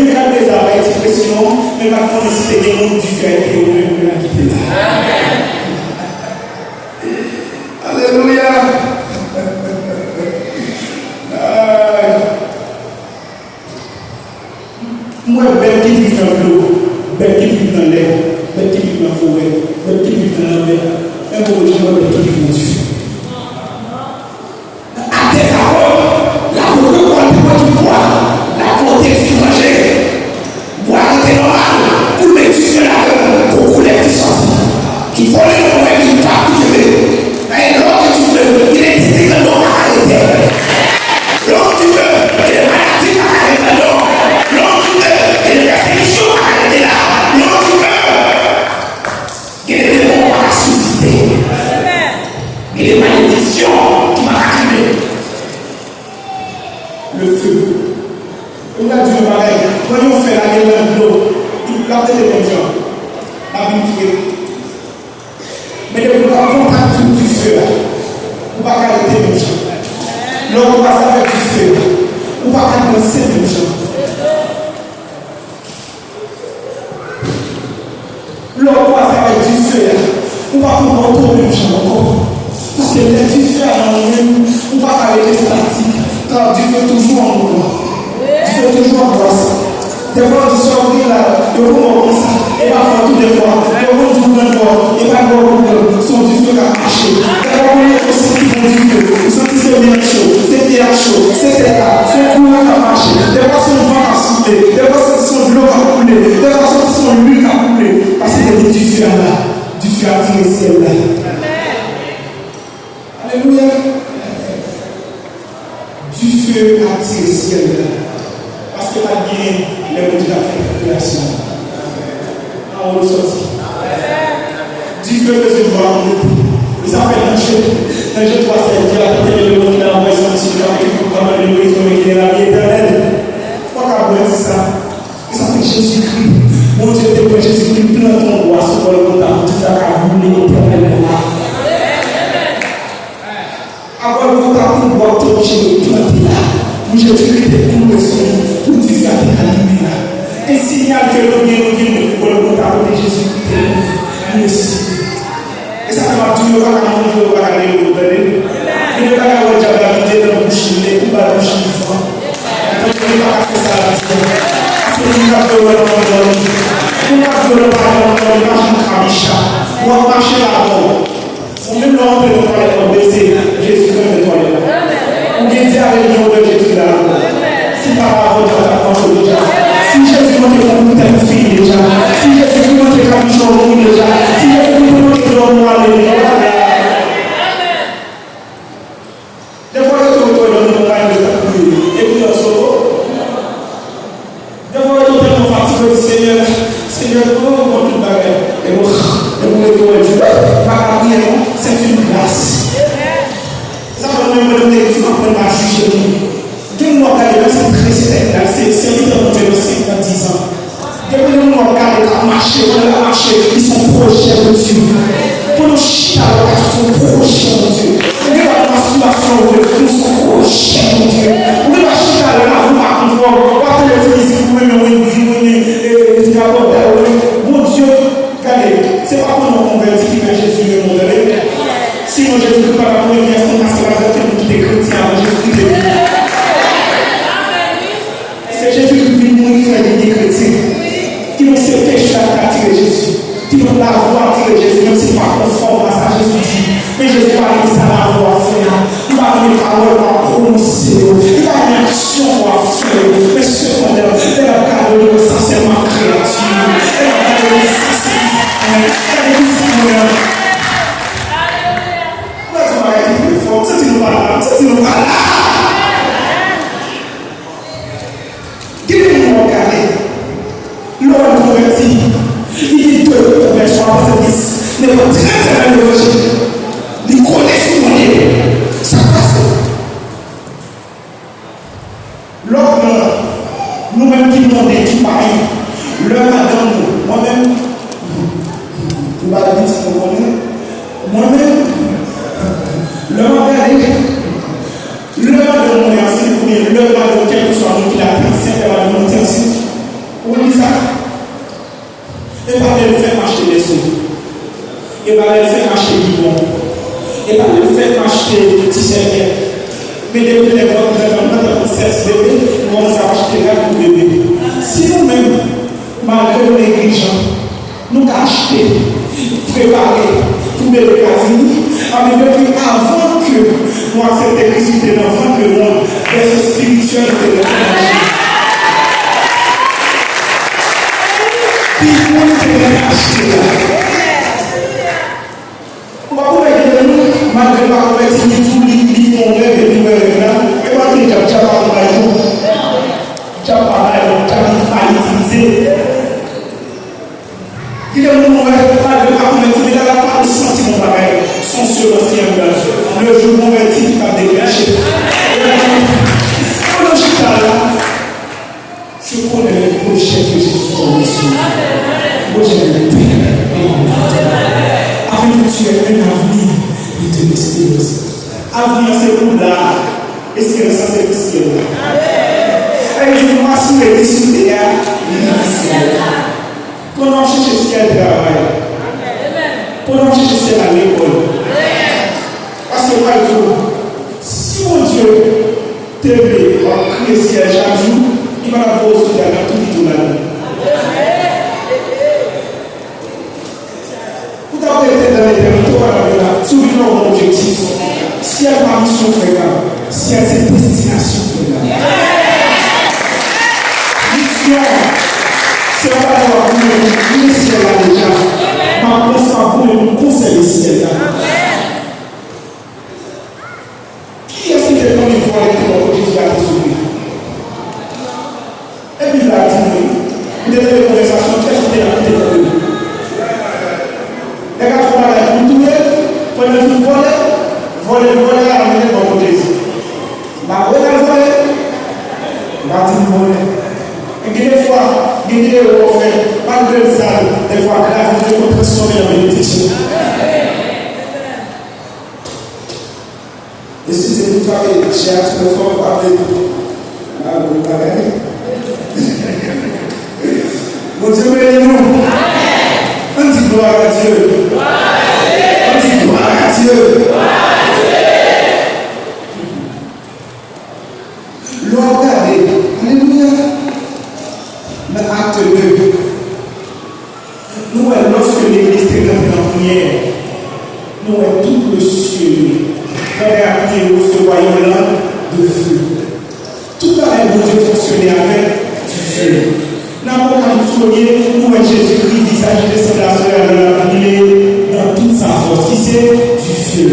Nebikadneza bay ti presyon, men l pa t konnen si te gen moun dife a te yo menm pou l kite la. Alelouya! Ay. M wè bèt ki viv nan dlo, bèt ki viv nan lè, bèt ki viv nan forè, bèt ki viv nan lanmè. Men m poko janm wè bèt ki viv nan dife. À tes paroles, la pou pran kòl pou ki bwa, la pou te manje. Bwa ki te nòmal pou l met dife ladan l pou koulèv ki sòti. Ki vole nan mwen, ki pa ki kenbe. Men lè w gen dife, gen de tenten nan pa ka rete. Lè w gen dife, gen de maladi pa ka rete nan. Lè w gen dife, gen de pèsekisyon pa ka rete la. Lè w gen dife, gen de demon pa ka sisite. Gen de malediksyon ki pa ka kenbe. Le feu. Ou ka di yon bagay, pran yon fè lage l nan dlo, l ap rete menm jan. L ap vin fre. Men depi w ap kontak dife a, ou pa ka rete menm jan. Lè w kwaze avèk dife a, ou pa ka danse menm jan. Lè w kwaze avèk dife a, ou pa konn moto menm jan ankò. Paske lè dife a nan ou menm, ou pa ka rete estatik, kar dife toujou an mouvman. Dife toujou an bwase. Dèfwa, w di sa w gen la, yo pran w konsa, e pa fò tou dèfwa. Yo konn di w pran fò, e pa fò w pran, se yon dife k ap mache. Dèfwa, w konn santi bon dife, ou santi se men k cho, se pye a k cho, se tèt la, se kouran k ap mache. Dèfwa, se yon van k ap soufle, dèfwa, se yon dlo k ap koule, dèfwa, se yon lwi k ap koule. Paske depi dife a la, dife a tire syèl la. Alelouya! Dife atire syèl la. Paske pa t gen lè Bondye t ap fè kreyasyon an. Pawòl ou sòti. Dife bezwen bwa pou rete. E sa fè nan Je, nan Je twa sèz, di a tande le mond ki la anvoye son Fils, ki la fè ki pou kòmande le Kris, men ki gen lavi etènèl. Ou pa ka bwè di sa. E sa fè Jezikri, Bondye te pran Jezikri, li plante yon bwa sou Gòlgota pou dife a ka boule etènèlman. A Gòlgota, yon bwa k te oblije plante la, pou Jezikri te klouwe sou li, pou dife a te ka limen la. E siyal ke nou gen, nou gen Gòlgota kote Jezikri te mouri, li resisite. E sa fè m ap di w, yo pa ka manje w, yo pa ka bwè w, tande. Gen de bagay wè dyab la mete nan bouch li, men pou ba bouch li van. Tande, li pa ka fè sa l ap di a. Paske moun k ap vye w nan pa janm dòmi. Moun k ap vye w nan pa janm dòmi, pa janm kabicha. W ap mache ladan w. Ou menm lè w antre nan twalèt la, w beze, Jezi fèmen twalèt la. Ou gen dyare, gen odè Jezi la. Si pa avè w, dyab t ap manje w deja. Si Jezi monte fon pou tèt ou fini deja. Si Jezi pou monte kabichon ou mouri deja. Si Jezi pou monte dlo ou ale deja. Dèfwa yo tou retwè nan moun nan yo t ap kriye. Epi yo sove w. Dèfwa yo tou tèlman fatige, yo di, Senyè, Senyè, ou konn tout bagay. Epi ou, epi ou retwè di, pa ka priye non, c'est une grâce. Sa fè mwen menm mwen te di m ap aprann pa jije moun. Gen moun w ap gade menm si trè sèt la, se sèvitè Bondye nan senk nan diz an. Depi gen moun w ap gade k ap mache, pandan l ap mache, li se yon pwojè Bondye. Pandan w chita la, w ka se yon pwojè Bondye. Ou gen dwa mastibasyon ou vle, ou se yon pwojè Bondye. Ou gen dwa chita la, lavi w pa konfòm, w ap tande ti mizik ou renmen, Wendy, ou renmen, e, e, Tina Porter, ou renmen. Bondye, gade, se pa pandan w konvèti ki fè Jezi renmen w, tande. Sinon, Jezikri pa t ap renmen w, paske pa t gen okenn moun ki te kretyen avan Jezikri te vini. Se Jezikri ki vin mouri fè vin gen kretyen. Kidonk, se peche a ki atire Jezi. Kidonk, lavwa atire Jezi, menm si l pa konfòm a sa Jezi di. Men Jezi pa renmen sa lavwa ap fè a. Li pa renmen pawòl w ap pwononse yo. Li pa renmen aksyon w ap fè yo. Men sepandan, lè l ap gade w, li wè sa sèlman kreyati. Lè l ap gade w, li di, "Sa se Kris mwen. Gade Kris mwen an." Mwen di yon bagay ki trè fò. M santi nou pa la. M santi nou pa la. Gen de moun w ap gade, lè w konvèti, li gen de konvèsyon, apre se dis, nenpòt trè trè bèl levanjil. Li konnen sou konnen sa k pase. Lè w pran, nou menm Senyè. Men depi lè m t ap pran sèks bebe, m kòmanse ap achte rad pou bebe. Si nou menm, malgre nou neglijan, nou ka achte, prepare pou bebe ka vini, anben depi avan ke nou aksepte Kris ki te nan vant lemonn, bèt espirityèl te gentan mache. Bib mwen te gentan achte la. Ou pa konvèti de nou, malgre l pa konvèti, li tou, li, li fè yon rèv, epi wè rèv la, e pa gen dyab, dyab pa bay non. Dyab pa bay non, dyab pa itilize. Ki lè moun wè, malgre l pa konvèti, men la, la pa santi bon bagay, son seman Senyè Gad. Le jou konvèti ki ka deklanche. Pandan chita la, Je connais le projet que j'ai formé sur toi. Projet de paix et de bonté, afin que tu aies un avenir et de l'espérance. Avni an se pou la, esperans lan se pou syèl la. Sa vle di nou asire li sou tè a, li nan syèl la. Pandan w ap chèche syèl travay, pandan w ap chèche syèl al lekòl, paske w pral di w, si Bondye te vle w ap kriye syèl chak jou, li pa t ap voye w sou tè a, l t ap tou kite w ladan l. Ou t ap rete nan letènite, ou pa t ap vin la. Si w vin la, w gen objektif. Syèl pa misyon, frè Gab. Syèl se destinasyon, frè Gab. Misyon, se yon bagay w ap goumen pou w rive syèl la deja. M ap konsa goumen pou m konsève syèl la. Kiyès ki te konnen vòlè ki bò kote Jezi a te sove? Epi la di nou, li te leve konvèsasyon, kiyès ki te la ki te tande l? Nèg la fè yon bagay pou l touye l, pandan l fin vòlè, vòlè l vòlè a, mennen l bò kote Jezi. M pa kwè l al vòlè. M pa di l vòlè. Men gen de fwa, gen de erè w fè, malgre l sal, de fwa gras Bondye konn transfòme l an benediksyon. Eskize m, m frape chè a ti pè fò, m pa vle mal pou bagay. Bondye beni nou. Ann di glwa a Dye. Ann di glwa a Dye. Lè w ap gade, alelouya, nan Akte de, nou wè lòske legliz te rantre nan priyè, nou wè tout le syèl, pandan y ap priye, resevwa yon lang de feu. Tout bagay Bondye fonksyone avèk dife. Nan Apokalips premye, nou wè Jezikri, vizaj li te sanble a solèy a lè l ap brile nan tout sa fòs, ki se dife.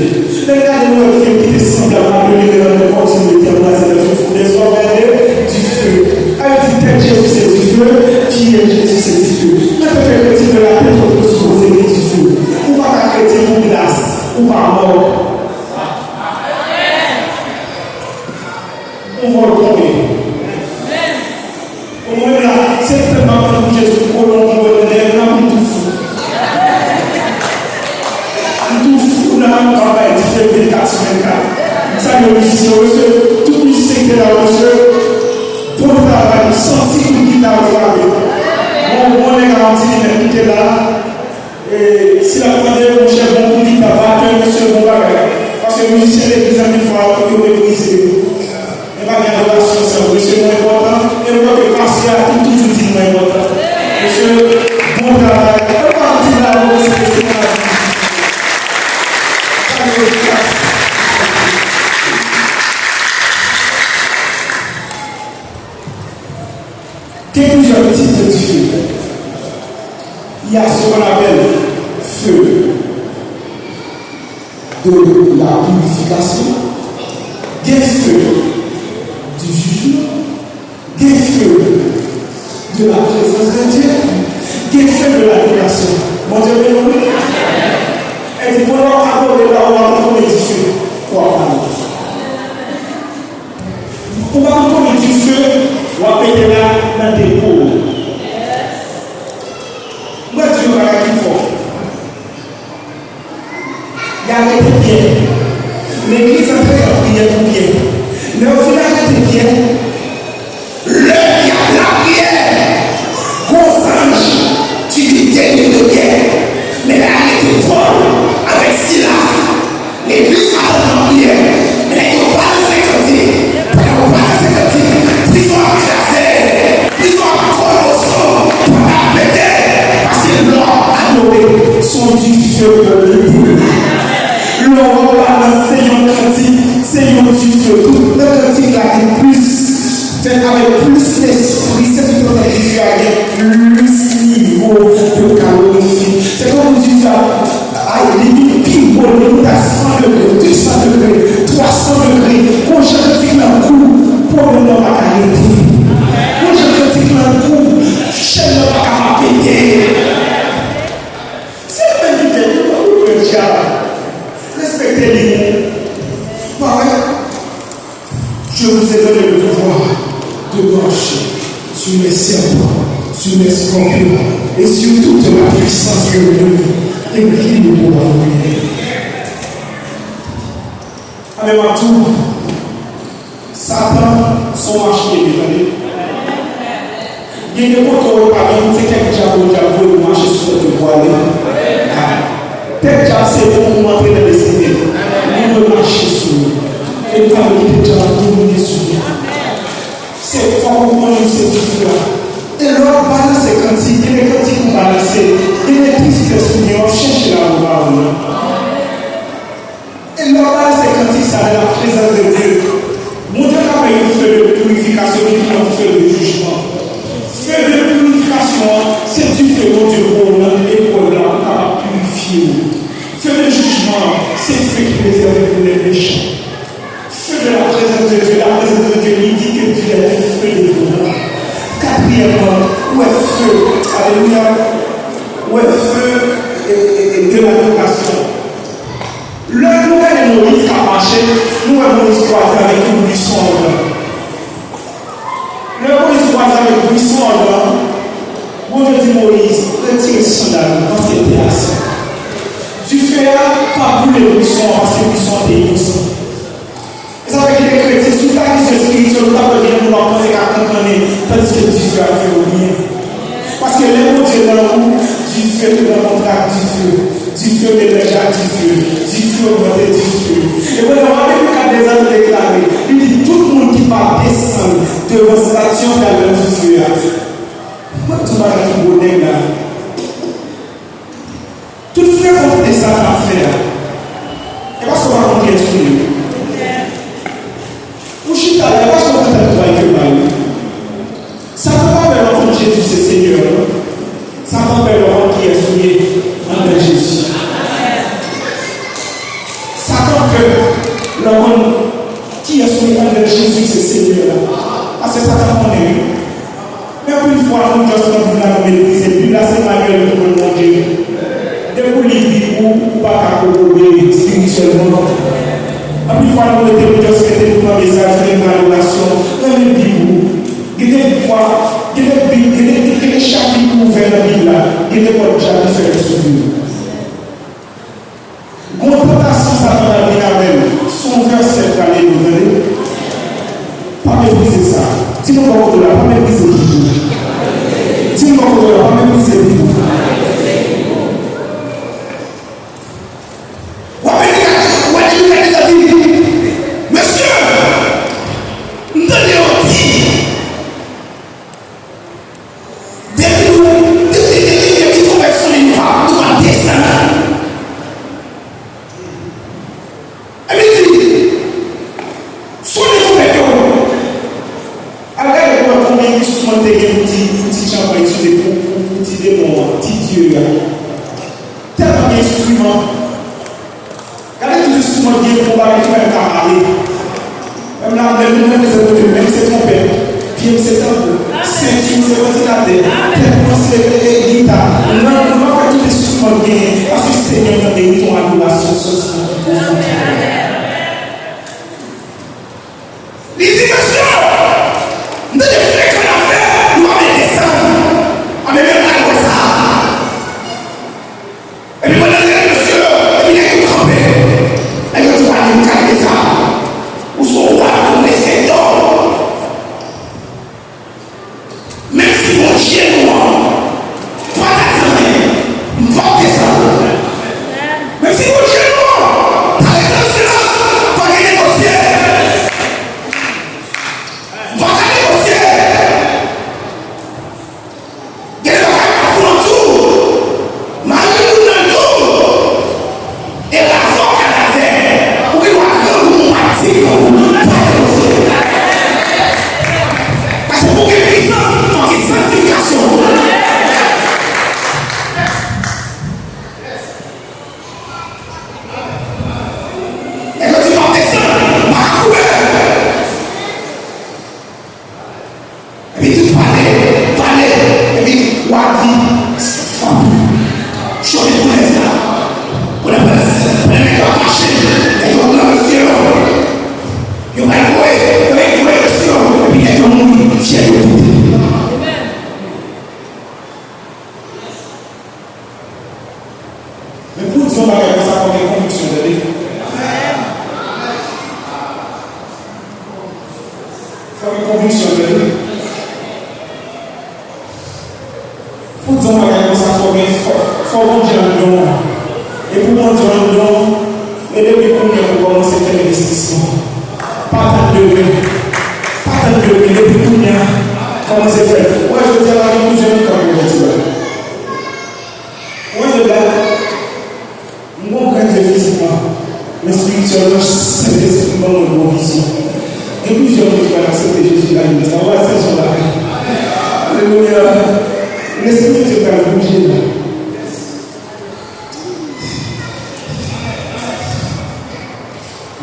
Lè n gade, nou wè dife ki te sanble a brile nan kontinite, anbrase nan souf, dèzòd, gade, dife. Sa vle di tèt Jezi se dife, pye Jezi se dife. Antanke kretyen, nou la tèt nou sipoze gen dife. Ou pa ka kretyen pou glas, ou pa mò. Yon vòlkan w ye. Bon, mwen menm la, se tèlman m ap tann pou Jezi pou kolon mwen wè nan dèyè m nan pou m tou fou. M tou fou nan, m ap bay dife vennkat sou vennkat. M salye mizisyen yo, mesye, tout mizisyen ki te la yo, mesye, bon travay, m santi kout gita yo frape. Bon, bon nèg Arantini menm ki te la. E si l ap tande, monchè, bon pou li, ta batè, mesye, bon bagay. Paske mizisyen legliz anpil fwa, yo meprize. Men pa gen adorasyon san yo. Mesye, nou enpòtan. E m wè ke pastè a tou toujou di nou enpòtan. Mesye, bon travay. Ann pa di bravo, mesye, mesye, nou la di. Sa yo di la. Gen plizyè tip de dife. Il y a ce qu'on appelle feu de la purification, gen feu du jugement, gen feu de la présence de Dieu, gen feu de l'adoration. Bondye beni nou, wi. E di, pandan w ap adore la, w ap konn dife. W ap pale. Ou pa konn konbyen dife w ap mete la nan depo w. Mwen di yon bagay ki fò. Y arete Pyè. Legliz antre an priyè pou Pyè. Lè yo fin arete Pyè, lè y ap lapriyè, gwo zanj Trinite vin de Pyè. Men lè y arete Pòl avèk Silas, legliz pa t antre an priyè. Pa ka pete, paske lè w adore, se yon dife ke w mete la. Lè w balans, se yon kantik, se yon dife. Tout nan kantik la gen plis, fèt avèk plis lespri, se tout nan dife a gen plis nivo de kalorifik. Se kòm dife a, ay, li vin pi wo, li monte a san degre, de san degre, twa san degre. Gon jan kantik lan gou, pwoblèm nan pa ka rete. Gon jan kantik lan gou, chèn nan pa ka pa pete. Se yo menm ki te di, ou pè dyab. Respekte li, non. Pa vre? Je vous ai donné le pouvoir de marcher sur les serpents, sur les scorpions et sur toute la puissance de l'ennemi, et rien ne pourra vous nuire. Amèn, m ap di w, Satan se yon machine, tande. Gen de kote w pa gen, se kèk dyab ou dyab voye pou mache sou tèt ou pou ale. Tèt dyab se pou ou antre nan destine. Ou dwe mache sou li. E pa kite dyab domine sou ou. Se fòk ou konnen se dife a. E lè w ap balanse kantik, gen de kantik ou balanse, gen de tristès ou gen, w ap chèche la ou pa wè nan. E lè w balanse kantik sa nan la prezans de Dye, Bondye ka fè yon feu de purification ki tou yon feu de jugement. Feu de purification an, se dife Bondye voye nan eprèv la pou kapab pirifye w. Feu de jugement an, se feu ki rezève pou lè mechan. Feu de la présence de Dieu, la présence de Dieu, li di ke Dieu est un feu dévorant. Katriyèmman, ou wè feu, alelouya, ou wè feu e, e, e de l'adoration. Lè nou gade Moyiz k ap mache, nou wè Moyiz kwaze avèk yon bwison adan. Lè Moyiz kwaze avèk bwison adan, Bondye di Moyiz, retire sandal ou, paske tè a sen. Dife a pa boule bwison an, paske bwison an te inosan. E sa fè gen de kretyen, si w ta gen zye espirityèl, ou t ap wè gen moun w ap panse k ap kankannen, tandiske dife a fè w byen. Paske lè Bondye nan ou, dife te rankontre ak dife. Dife melanje ak dife. Dife ogmante dife. E pandan w ap Bib la deja te deklare, li di, tout moun ki pa desann devan estati an pral nan dife a. Mwen di w bagay ki gwo nèg la. Tout frekante sa k ap fè a. E paske w pa konn kiyès ou ye. Ou chita la, e paske w konn travay ke w bay. Satan pa pè lè w konn Jezi se Senyè w. Satan pè lè w konn kiyès ou ye anndan Jezi. Satan pè lè w konn kiyès ou ye anndan Jezi se Senyè la. Paske Satan konnen wi. Men anpil fwa nou just nan Bib la nou meprize. Bib la se manyèl pou moun Bondye. Depi w li Bib ou, ou pa ka kokobe espirityèlman. Anpil fwa nou rete, nou just rete, nou pran mesaj, nou gen adorasyon. Renmen Bib ou. Gen de fwa, gen de Bib, gen de, gen de chapit ou ouvè nan Bib la, gen de pòt dyab ki fèmen sou vi w. Gon tantasyon Satan pral vin avè l. Se yon vèsè l prale nou, tande. Pa meprize sa. Di moun bò kote w la, pa meprize Bib ou. Di moun bò kote w la, pa meprize Bib ou. W ap vin gade, w ap vin gade sa di, mesye, m tande yo di, depi nou, depi, depi, depi nou tonbe sou li, nou pa, nou pa desann. Epi di, sonde tonbe yo. Al gade pou wè konbyen instriman te gen pou ti, pou ti chanpay sou li, pou, pou, pou ti demon an, ti dye a. Tèlman gen enstriman. Gade tout enstriman ki gen pou bagay ki fè m ka pale. Menm la, menm, menm, menm se kote, menm se twonpèt, pye m se tanbou, senti m se vantilatè, tèt mwen se, e, e, gita. Nan, nou pa fè tout enstriman ki genyen, paske Senyè m nan merite yon adorasyon santi nan ki pwofondè. Li di, mesye, m tande frekan afè, nou pa vle desann. Anben, men pral wè sa. Epi pandan l rele mesye yo, epi nèg yo kanpe. Nèg yo di, "Wa, li kalme sa. Ou se yon wa, ou respekte w." Menm si Bondye nou an, Yon bagay konsa fò gen konviksyon, tande. Fò gen konviksyon, tande. Pou di yon bagay konsa, fò gen, fò, fò Bondye anndan w. E pou Bondye anndan w, e depi kounye a pou kòmanse fè envestisman. Pa tann demen. Pa tann demen. Depi kounye a, kòmanse fè l. Ou wè, jodi a, la gen plizyè moun k ap konvèti la. Ou wè, jodi a, M gon grenn je fizikman, men espirityèlman, Sentespri ban mwen gon vizyon. Gen plizyè moun ki pral aksepte Jezi la jodi a. Ou wè, se jan bagay. Alelouya. Lespri Bondye pral bouje la.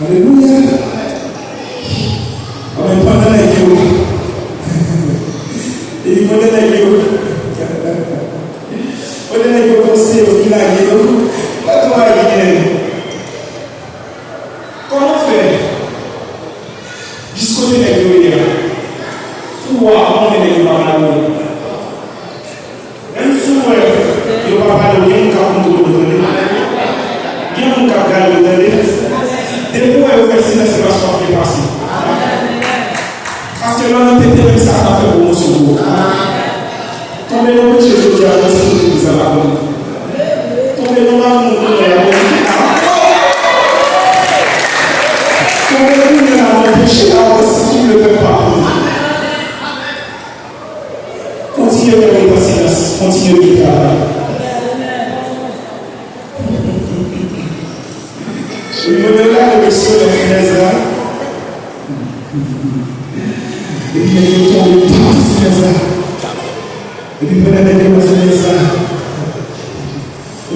Alelouya. Anben, pandan nèg yo, epi pandan nèg yo, pandan nèg yo panse yo fin lage yo, patwon a gen. Kòman fè? Jis kote nèg yo ye a, pou w a konnen nèg yo pa pale w. Menm si w wè yo pa pale w, gen moun k ap montre w, tande. Gen moun k ap gade w, tande. Depi w wè yo fè silans, se paske w ap byen pase. Paske lè w nan tete, menm sa ap fè pwomosyon pou ou. Tonbe nan peche jodi a, mwen se legliz la pa konn. Tonbe nan lamour kounye a, mwen se ki la. Tonbe kounye a nan peche a, mwen se ki le pèp pa konn. Kontinye fè moun nan silans, kontinye byen travay. Epi mwen menm la, mwen sou nan finèz la. Epi nèg yo tonbe nan finèz la. Epi pandan nèg yo nan finèz la,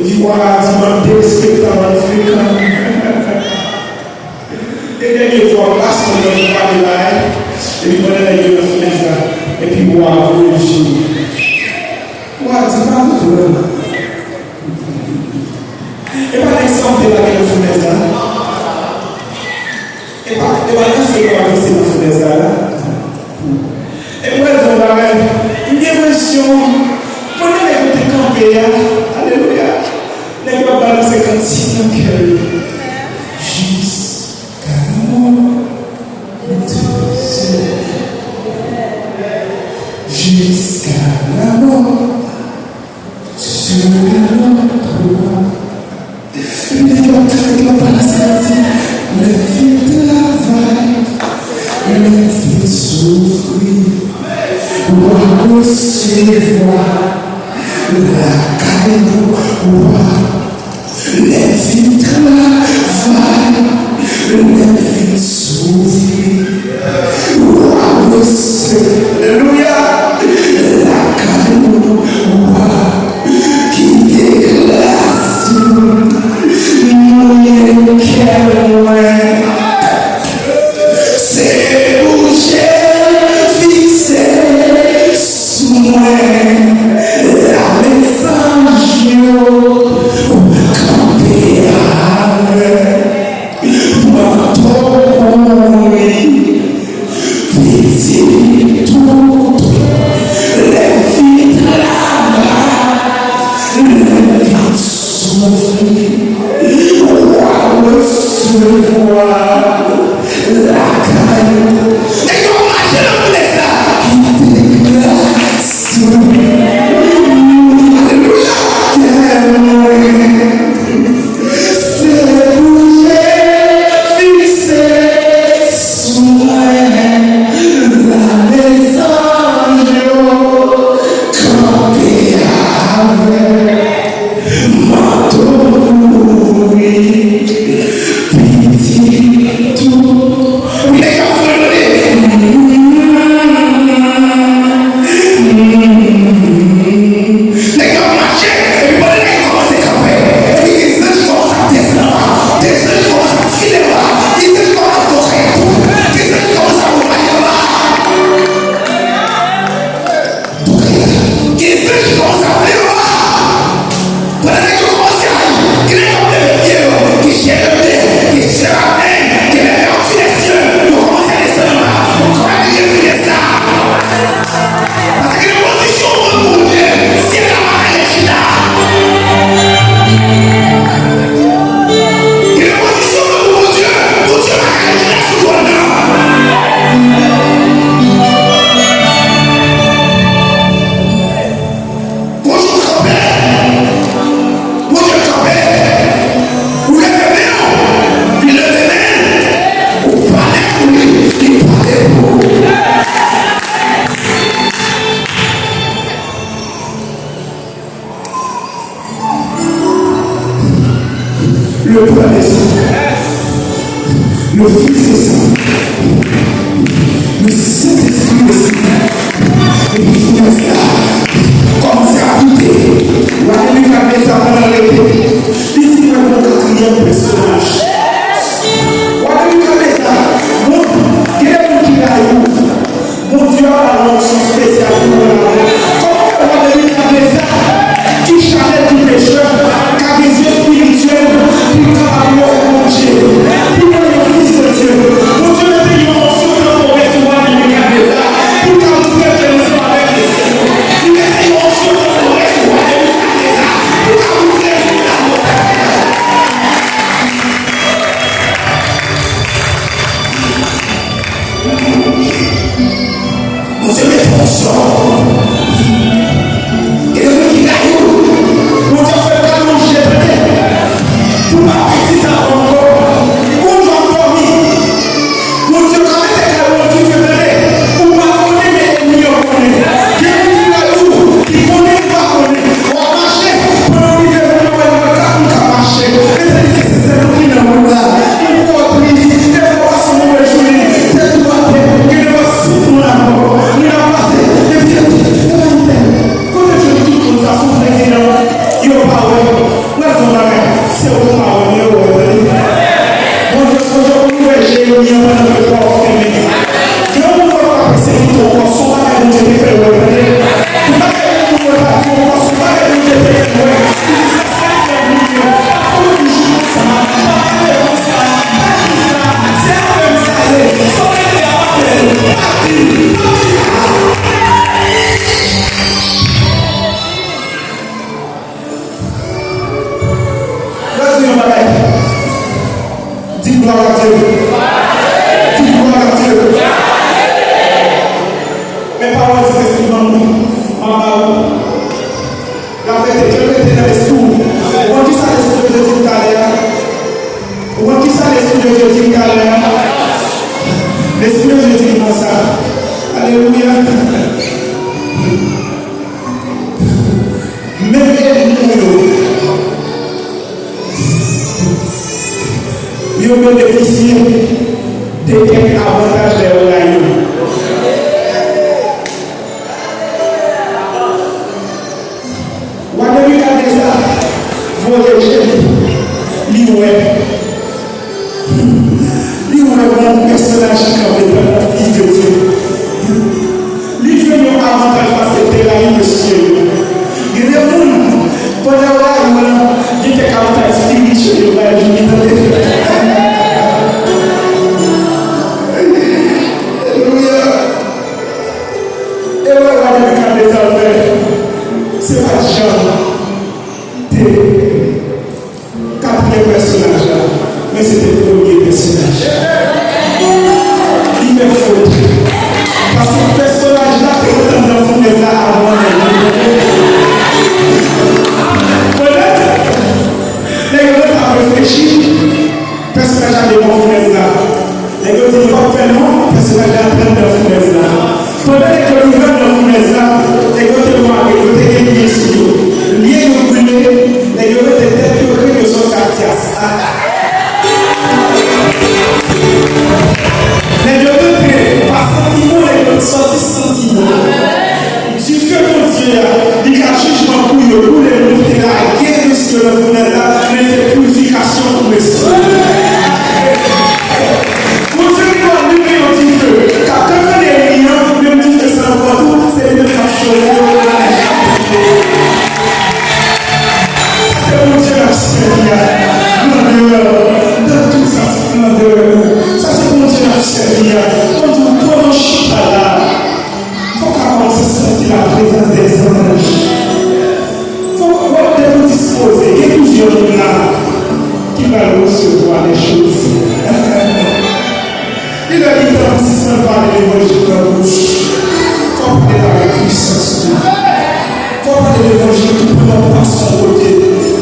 epi wa a di, "M ap derespektan, m ap frekan." E dènye fwa, m pa sonje pou pale la, epi pandan nèg yo nan finèz la, epi wa a voye l sou li. Wa a di, "Pa konprann." E pa nèg sa w te lage nan finèz la? E pa, e pa nan se yo avanse nan finèz la la? E m pral di yon bagay, m gen enpresyon, pandan nèg yo te kanpe a, alelouya, nèg yo ap balanse kantik nan kè yo. Jiska lanmò, nou te sè. Jiska lanmò. Sou galon pou wa. Lè yo tande yo pa santi, lè vin travay, lè vin soufri, w a resevwa lakay ou wa. Lè vin travay, lè vin soufri. Wa resevwa, alelouya, lakay ou wa. Kite gras ou mouye kè mwen. Se bouche fikse sou mwen. Lame zanj yo kanpe avè Le Père descend. Le Fils descend. Le Saint-Esprit descend. Epi finès la kòmanse abite. Wa Nebikadneza, pandan l rete, li di, "Mwen gon katriyèm pèsonaj." Wa Nebikadneza, moun, gen de moun ki la yo. Bondye ap ba nou onksyon espesyal pou nou la. Kòman fè wa Nebikadneza, ki chaje tout pechè, ka gen zye espirityèl, pou l kapab wè Bondye, pou l wè yon fis de Dye? Bondye mete yon onksyon tanporè sou wa Nebikadneza, pou l ka montre ke l ansanm avèk Kris. Li mete yon onksyon tanporè sou wa Nebikadneza, pou l ka montre ke l ansanm avèk Kris. Bondye mete onksyon. Gen de moun ki la yo, Bondye fè l ka lonje, tande. Pou pa pèdi sa ankò. Ou jwenn dòmi. Bondye ka mete kay ou an dife, tande. Ou pa konnen, men ènmi an konnen. Gen moun ki la yo, ki konnen, ou pa konnen. W ap mache, pandan w rive, ou wè, w wè kat moun k ap mache. Mezanmi, se sèl ou ki nan wout la. Ou twò tris, defwa w pase yon move jounen, tèt ou atè, gen de fwa se tout moun ap pran, moun ap pase, epi yo di, "E pa entèl, kote w jwenn tout moun sa, se yon prezidan, yo pa wè." Mwen di w bagay, se ou pa wè, men yo wè, tande. Bondye, Bondye, ou ouvè je ènmi an pandan ke pòt ou fèmen. Gen yon moun w ap persevere ankò, se yon bagay Bondye te fè wè, tande. Yon bagay moun mwen pa di ankò, se yon bagay Bondye te fè wè. Li di sa, sa fè moun yo pa pou toujou konsa, pa pale konsa, pa di sa, se avè m sa ye, sa w rete a pa fè, pa di, pa di. Yo di yon bagay. Di glwa a Dye. Di glwa a Dye. Men pawòl Sentespri ban mwen, m ap ba ou. L ap rete, ke l rete nan lespri w. Ou konn kisa Lespri de Dye di m talè a? Ou konn kisa Lespri de Dye di m talè a? Lespri de Dye di m konsa. Alelouya. Menm ènmi w yo, yo benefisye de kèk avantaj lè yo rayi w. Wa Nebikadneza voye je li, li wè. Li wè yon pèsonaj ki kanpe tankou yon fis de Dye. Li jwenn yon avantaj paske l te rayi mesye yo. Gen de moun, pandan yo rayi w lan, gen kèk avantaj espirityèl yo pral jwenn, tande. Alelouya. E wè, wa Nebikadneza fè, se pa t janm te katriyèm pèsonaj la, men se te premye pèsonaj. Li fè fot. Paske pèsonaj la te gentan nan founèz la avan menm. Konnen, nèg yo te ap reflechi, pèsonaj la devan founèz la. Nèg yo di, "Nou p ap fè non, pèsonaj la antre anndan founèz la." Pandan nèg yo rive anndan founèz la, nèg yo te mare, yo te gen lye sou yo. Lye yo brile, nèg yo mete tèt yo, krenn yo sòti ak dyas. Nèg yo rantre pa santi bon, nèg yo sòti santi bon. Dife Bondye a, li ka jijman pou yo, pou lè moun ki te lage mesye yo nan founèz la, men se pirifikasyon pou mesye yo. Bondye gen dwa limen yon dife k ap kankanne ènmi an, menm dife sa ankò tou, se li menm k ap chofe yo pou ale. Sa se Bondye n ap sèvi a. Grandè, nan tout sa, se grandè. Sa se Bondye n ap sèvi a. Bondye, pandan w chita la, fò w ka kòmanse santi laprezans dèzanj. Fò w wè w te pou dispoze. Gen plizyè moun la ki pral resevwa de choz. Li lè li tan pou sispann pale levanjil nan bouch. Fò w pale l avèk pwisans tou. Fò w pale levanjil tou pandan w pase yon kote.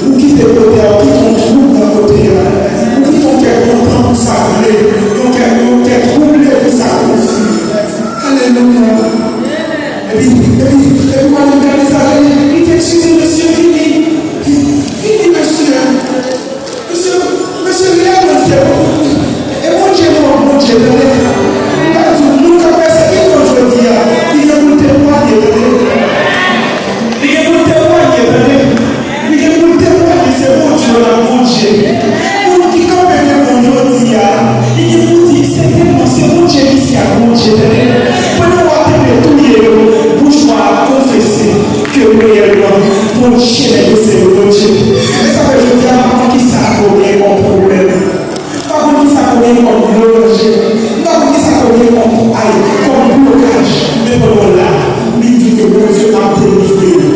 Ou kite kote a, ou kite yon twoub nan kote a. Ou kite yon kè kontan pou sa k vle, yon kè, yon kè twouble pou sa k konfli. Alelouya. Epi, epi, epi, w ap gade sa, li di, "Eskize, mesye, vini. Vini, mesye. Mesye, Bondye, men se Bondye. E sa fè jodi a, m pa konn ki sa k ap gen kòm pwoblèm. M pa konn ki sa k ap gen kòm danje. M pa konn ki sa k ap gen kòm, ay, kòm blokaj. Men pandan w la, li di ke Bondye ap delivre w.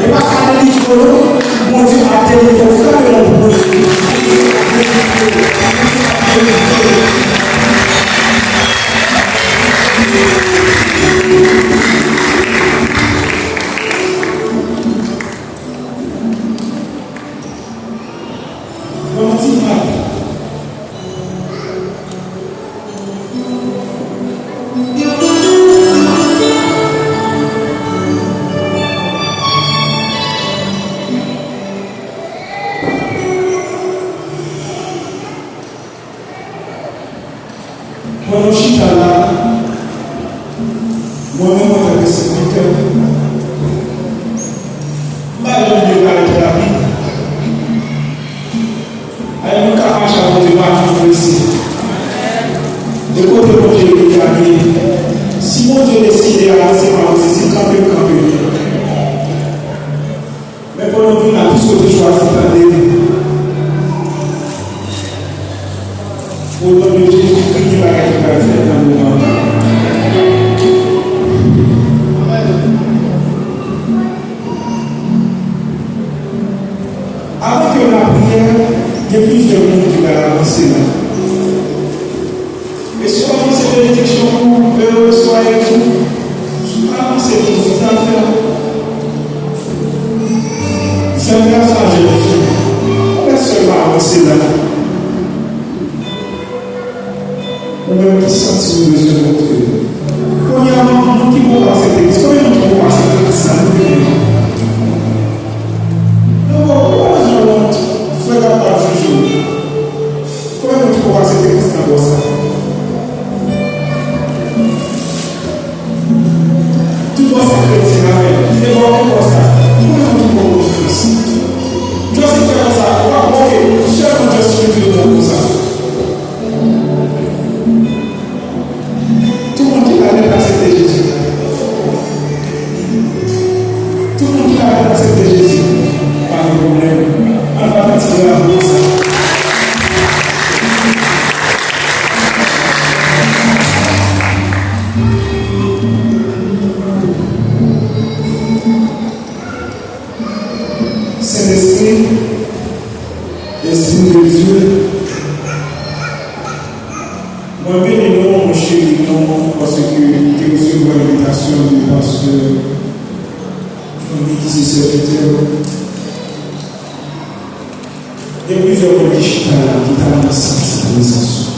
E pa ka delivre w non. Bondye ap delivre w. Frape non pou Bondye. Bondye ap delivre w. Bondye ap delivre w. Ban m ti vag. Pandan w chita la, mwen menm antanke sèvitè, m pa janm vle parèt rapid. Ay, moun k ap mache ak Bondye pa janm prese. E kote Bondye ye, li gade. Si Bondye deside avanse, m avanse. Si l kanpe, m kanpe. Men pandan w vin la, plis kote chwazi tande. O non de Jezikri, gen bagay ki pral fèt nan moman an. Avan ke n lapriyè, gen plizyè moun ki pral avanse la. E si w avanse benediksyon pou ou, e w resevwa Jezi. Si w pa avanse pou ou, sa fè w. Fè gras a Jezi. Ou pèsòn pa avanse la. Ou menm ki santi w bezwen montre. Kounye a, moun ki poko aksepte Kris, konbyen moun ki poko aksepte Kris la, leve men nou? Nou poko, ou pa bezwen wont, frè k ap jije w. Konbyen moun ki poko aksepte Kris nan bò sa? Tout bò sa kretyen, amèn. Kite bò, kite bò sa. Konbyen moun ki poko konnen Kris? Just fè konsa, w ap, ok, sèlman just leve men w konsa. Tout moun ki pa mèt aksepte Jezi. Tout moun ki pa mèt aksepte Jezi. Pa gen pwoblèm. Ann bat yon ti bravo pou sa. Sentespri, Esprit de Dieu, mwen beni nou, mwen cheri nou, paske nou te resevwa envitasyon de pastè Johnny ki se sèvitè w. Gen plizyè moun ki chita la, ki ta renmen santi prezans ou.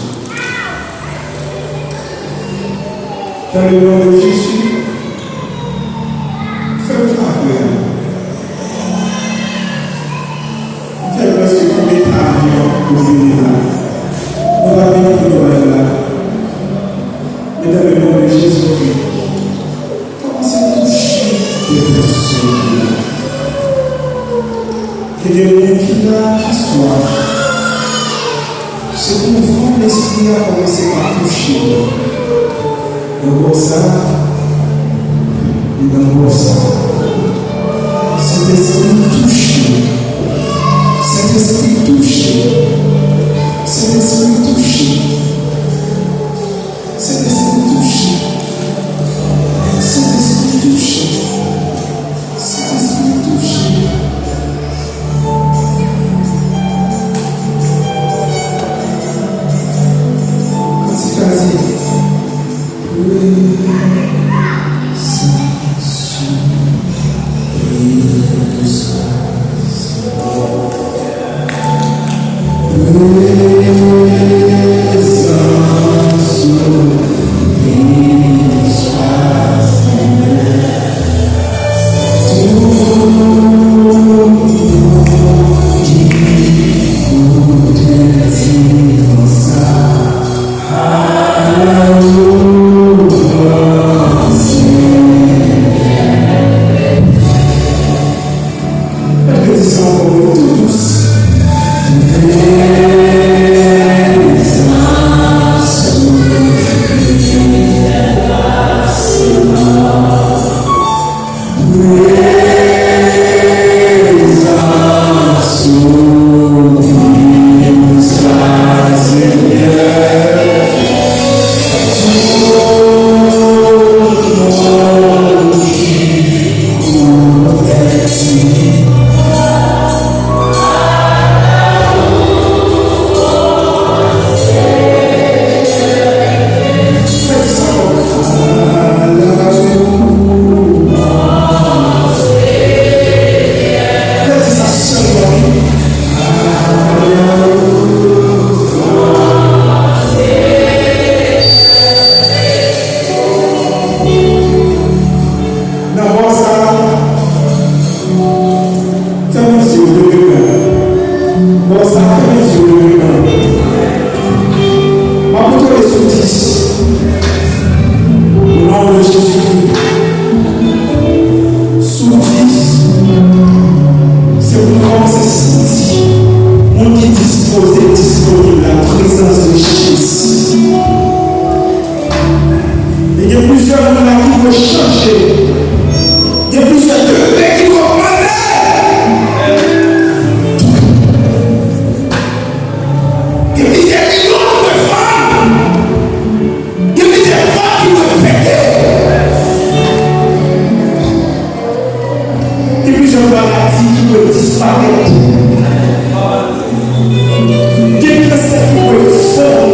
Dans le nom de Jésus, fè m favè a. M fè prèske konbyen tan avyon pou vini la. Nou pa vini pou nou bay la. Men dans le nom de Jésus, kòmanse touche de pèsòn ki la. Gen de moun ki la, ki swaf. Se pou van Lespri a kòmanse pa touche yo. Nan bò sa, e nan bò sa. Sentespri touche. Sentespri touche. Sentespri touche. Sentespri touche. Sentespri touche. Sentespri touche. Kantik la di, prezans ou, prezans ou. parèt. Gen kansè ki dwe fon.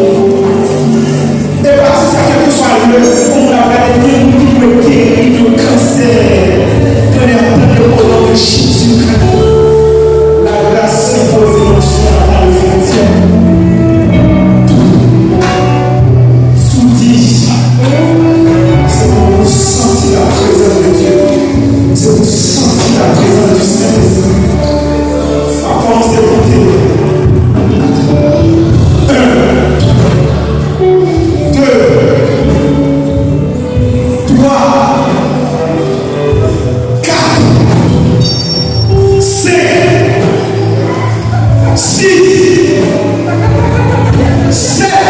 E pa ti sa, kèlkeswa lè yon moun ap gade, gen moun ki dwe geri de kansè. Tande, ap tande, au nom de Jésus-Christ. La grâce impose l'onction à la frontière. Sou dis, se pou nou santi la prezans de Dye. Se pou nou santi la prezans du Saint-Esprit. N ap kòmanse konte. Un, deux, trois, quatre, cinq, six, sept,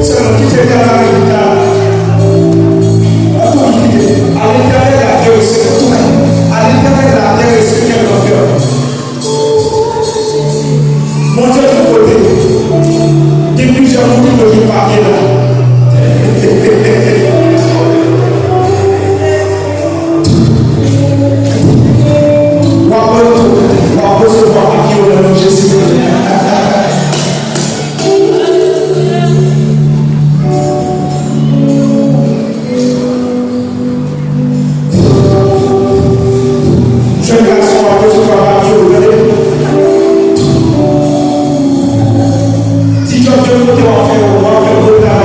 Sèlman kite pyano avèk gita a. An tou kite. À l'Éternel la terre et ses, an tou. À l'Éternel la terre et ses biens l'enfer. Bondye tout kote. Gen plizyè moun ki dwe vin papye la. W ap, w ap resevwa papye yo nan non Jezi. Jèn gason, w ap resevwa papye w, tande. Ti djòb yo kote w ap fè yo, w ap fè gwo travay.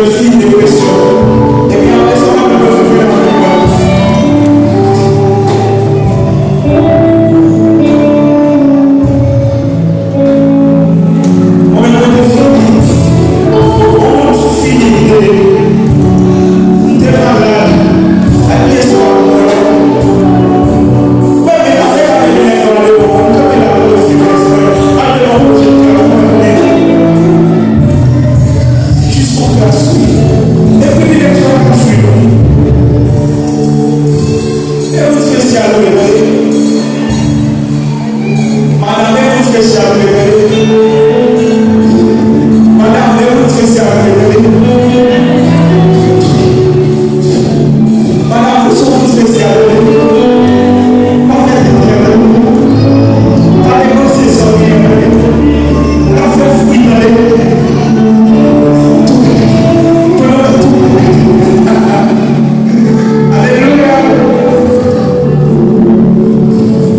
Fini depresyon. Epi apre sa, w ap bezwen jwenn avèk mwen. Mwen menm, mwen te fini. Mwen fini, m te, m te malad. Ak pyès pa mwen. Mwen menm, apre, apre, mwen kanpe la pou yo fini. Apre, mwen pwojekte a mwen menm. Jis yon gras, wi. E privilèj la pa jwi nou. E moun espesyal ou rete. Madanm, e moun espesyal ou rete. Madanm, e moun espesyal ou rete. Madanm, ou se yon moun espesyal ou rete. Pa fè tèt trè, tande. Pa depanse sa w genyen, tande. Pa fè fwi, tande. Alelouya!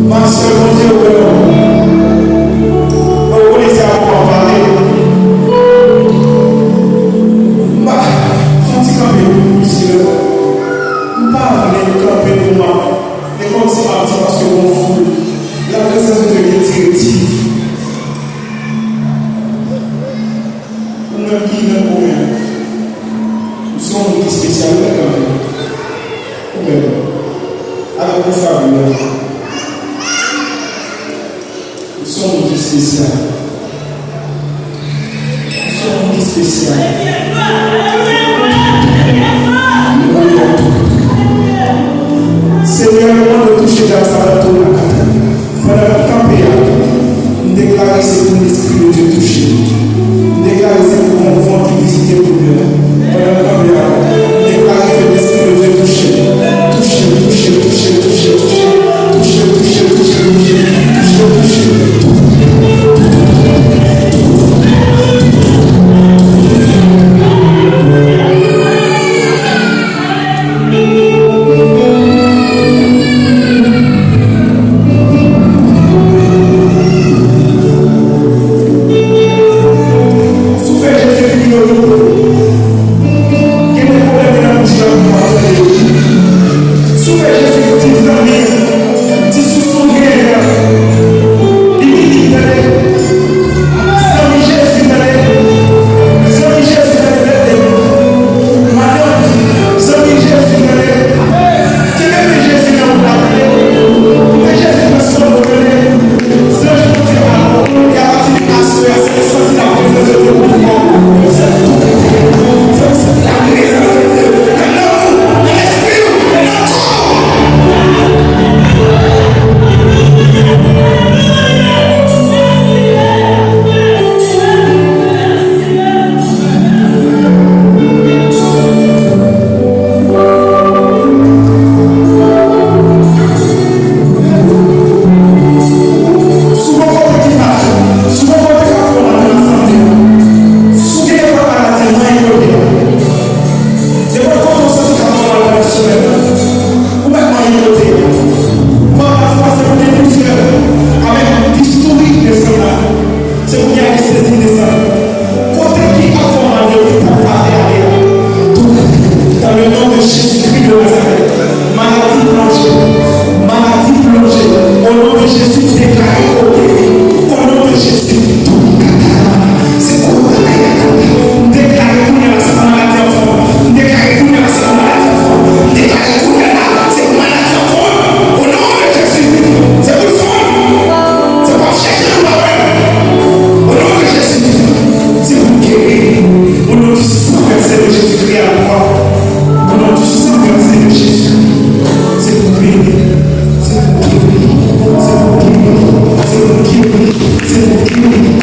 Pastè, Bondye wè w. Mwen konnen se avè w m ap pale. M pa, fè yon ti kanpe, piske m pa vle kanpe pou m ap, men kòmsi m ap di paske gon foul. Laprezans de Dye gen direktiv. Ou menm ki menm ou menm. Ou se yon moun ki espesyal, ou menm kanpe. Ou menm. Avèk gwo favè. Ou se yon moun ki espesyal. Ou se yon moun ki espesyal. Senyè, nou mande w touche dam sa nan tou la. Pandan m ap kanpe a, m deklare se pou Lespri de Dye touche. M deklare se pou yon van ki vizite pèp la. Pandan m kanpe a, m deklare ke Lespri de Dye touche. Touche, touche, touche. Soufle Jezi vini nan bouch ou. Gen de pwoblèm nan bouch la pou w tande. Soufle Jezi, di zanmi, di sou sa w genyen an. Li vini, tande. Zanmi Jezi, tande. Zanmi Jezi, tande, tande. Madanm, zanmi Jezi, tande. Kenbe men Jezi nan men w la, tande. Men Jezi pran swen w, tande. Zanj Bondye ba w. E apati de aswè a, si w santi laprezans de Dye pou kò w, se pou tou kote. Si w santi laprezans de Dye nan nanm ou, nan lespri w, nan kò w. Si w gon kote ki pa, si w gon kote k ap fè w mal nan sante a, si w gen yon maladi nan yon kote a, nenpòt kote w santi k ap fè w mal pandan semèn nan, ou mèt manyen kote a. Pafwa se pou gen plizyè avèk istorik de sann la. Se pou gen anestezi de sann. Kote ki ap fè w mal yo, ki pòt pa fè ale a. Tou, dans le nom de Jésus-Christ de Nazareth, maladi plonje, maladi plonje. Au nom de Jésus, deklare ou geri. Au nom de Jésus, tou kaka. Se kote la, m deklare kounye a la, se pa maladi an fòm. M deklare kounye a la, se pa maladi an fòm. M deklare kounye a la, se pa maladi an fòm. Au nom de Jésus, se pou l fann. Se pa chèche pou pa wè l. Au nom de Jésus, se pou geri. Au nom du sang versé de Jésus-Christ à la croix. Au nom du sang versé de Jésus. Se pou geri. Se pou geri. Se pou geri. Se pou geri.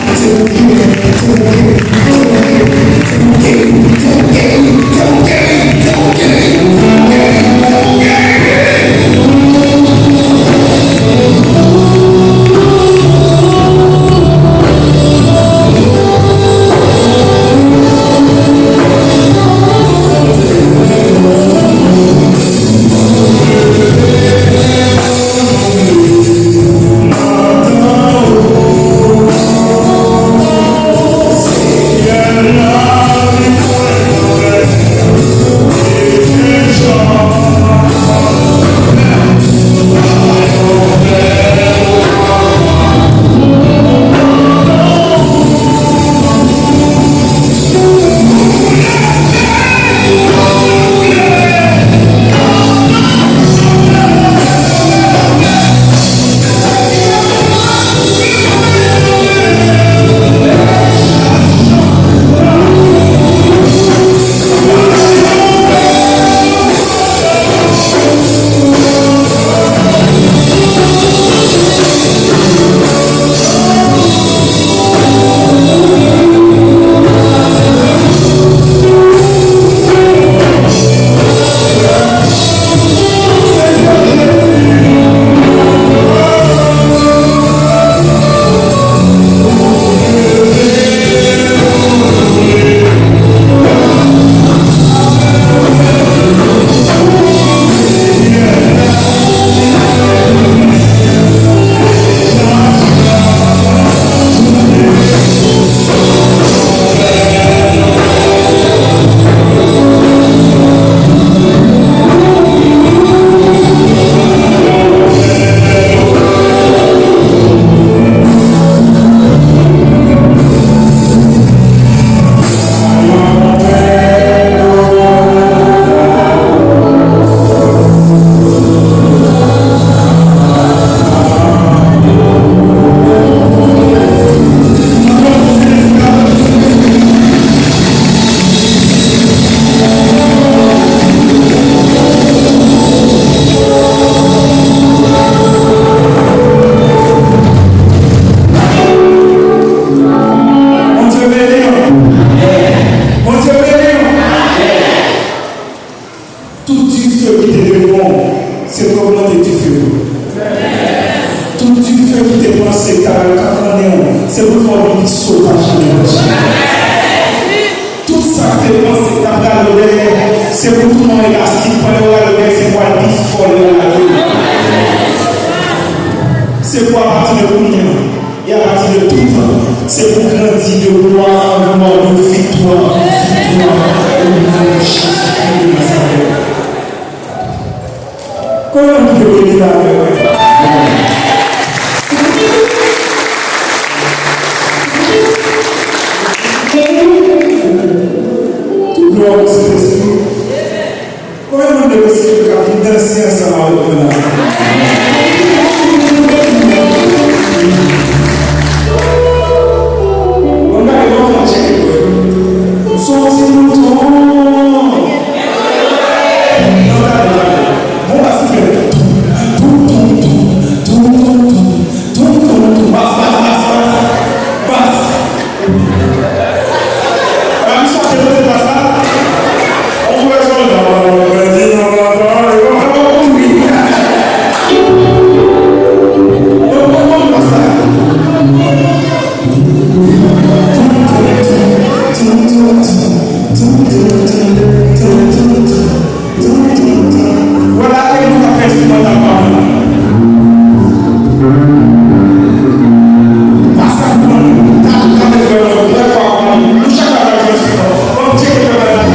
Se pou touman elastik, pandan yo rale w dèyè, se pou al pi fò lè yo rale w. Se pou apati de kounye a, e apati de toutan, se pou grandi de glwa an glwa, de viktwa an viktwa, o non de Jezikri de Nazarèt. Konbyen moun ki vle beni la avè mwen? Tout glwa pou Sentespri. Konbyen moun de mesye yo k ap vin danse ansanm avèk mwen la? Bon, gade, bon, fè yon tcheke pou yo. M se yon ti mouton. Non, gade, gade. Bon, bas ki fè. Toum, toum, toum, toum, toum, toum. Toum, toum, toum. Bas, bas, bas, bas. Bas. Epi sa te pase pa sa. On fè sòlda, on fè di nan matan, e on fè kouri. Donk, on konn pa sa. Toum, toum, toum. Toum, toum, toum. Toum, toum, toum. Toum, toum, toum. Vwala, e nou ka fè enstrimantal pa nou. Pase pou nou, ta, ta fè yon lòt fwa pa nou. Nou chak la ka jwe enstriman. Bon, tcheke fè bagay la.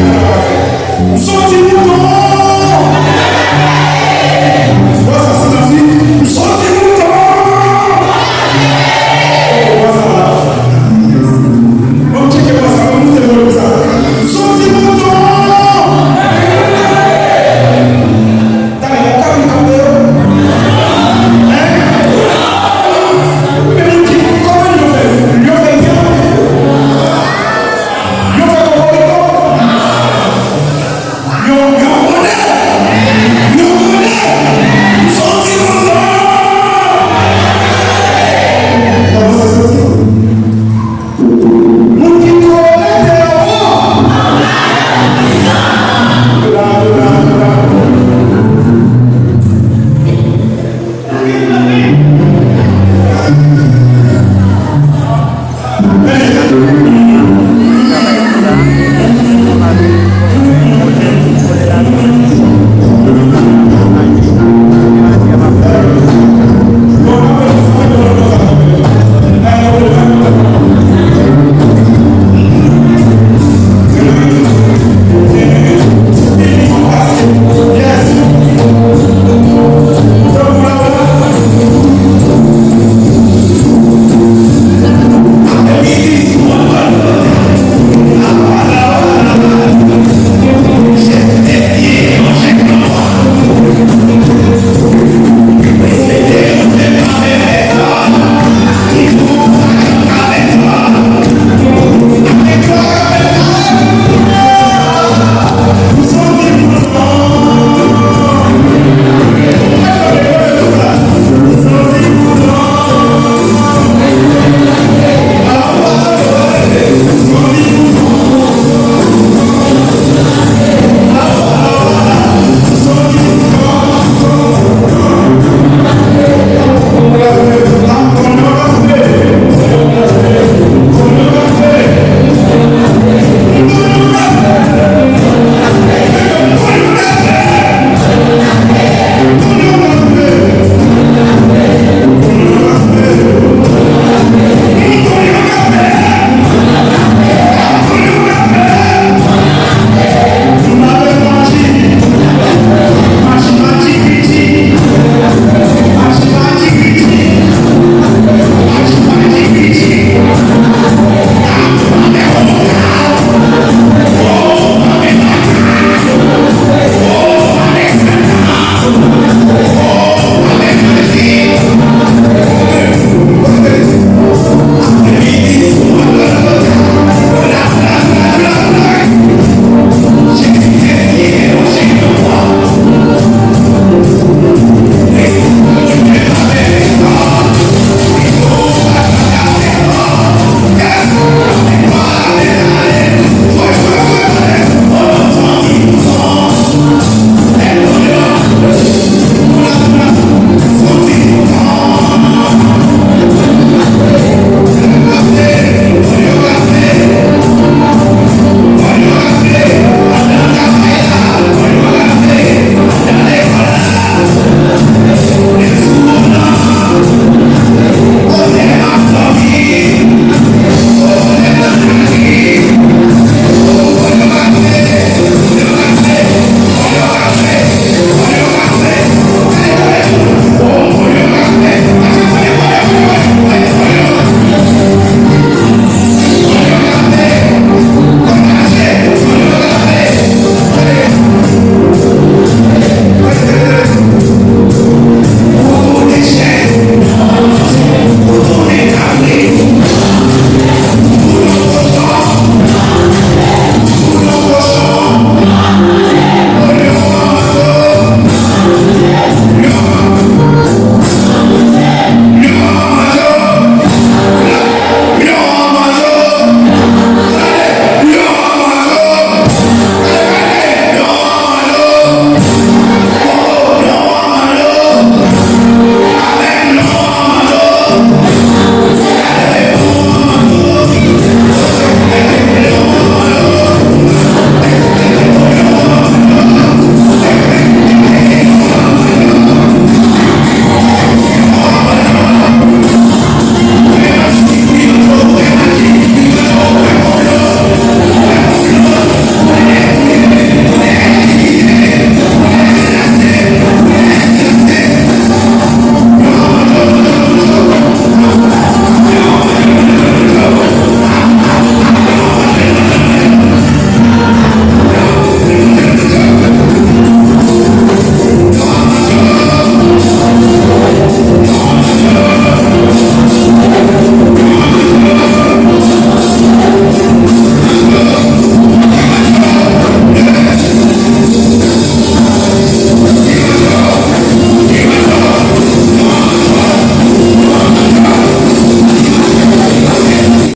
M se yon ti mouton! Vwa sa, silans, wi. M se yon ti mouton! Oh, vwa sa la. Bon, tcheke vwa sa, bon, moute volim sa. M se yon ti mouton! Talè, ou ka vin kanpe yo? Hein? Men moun ki, kòman yo fè? Yo fè byen? Yo fè kokoriko? Yo, yo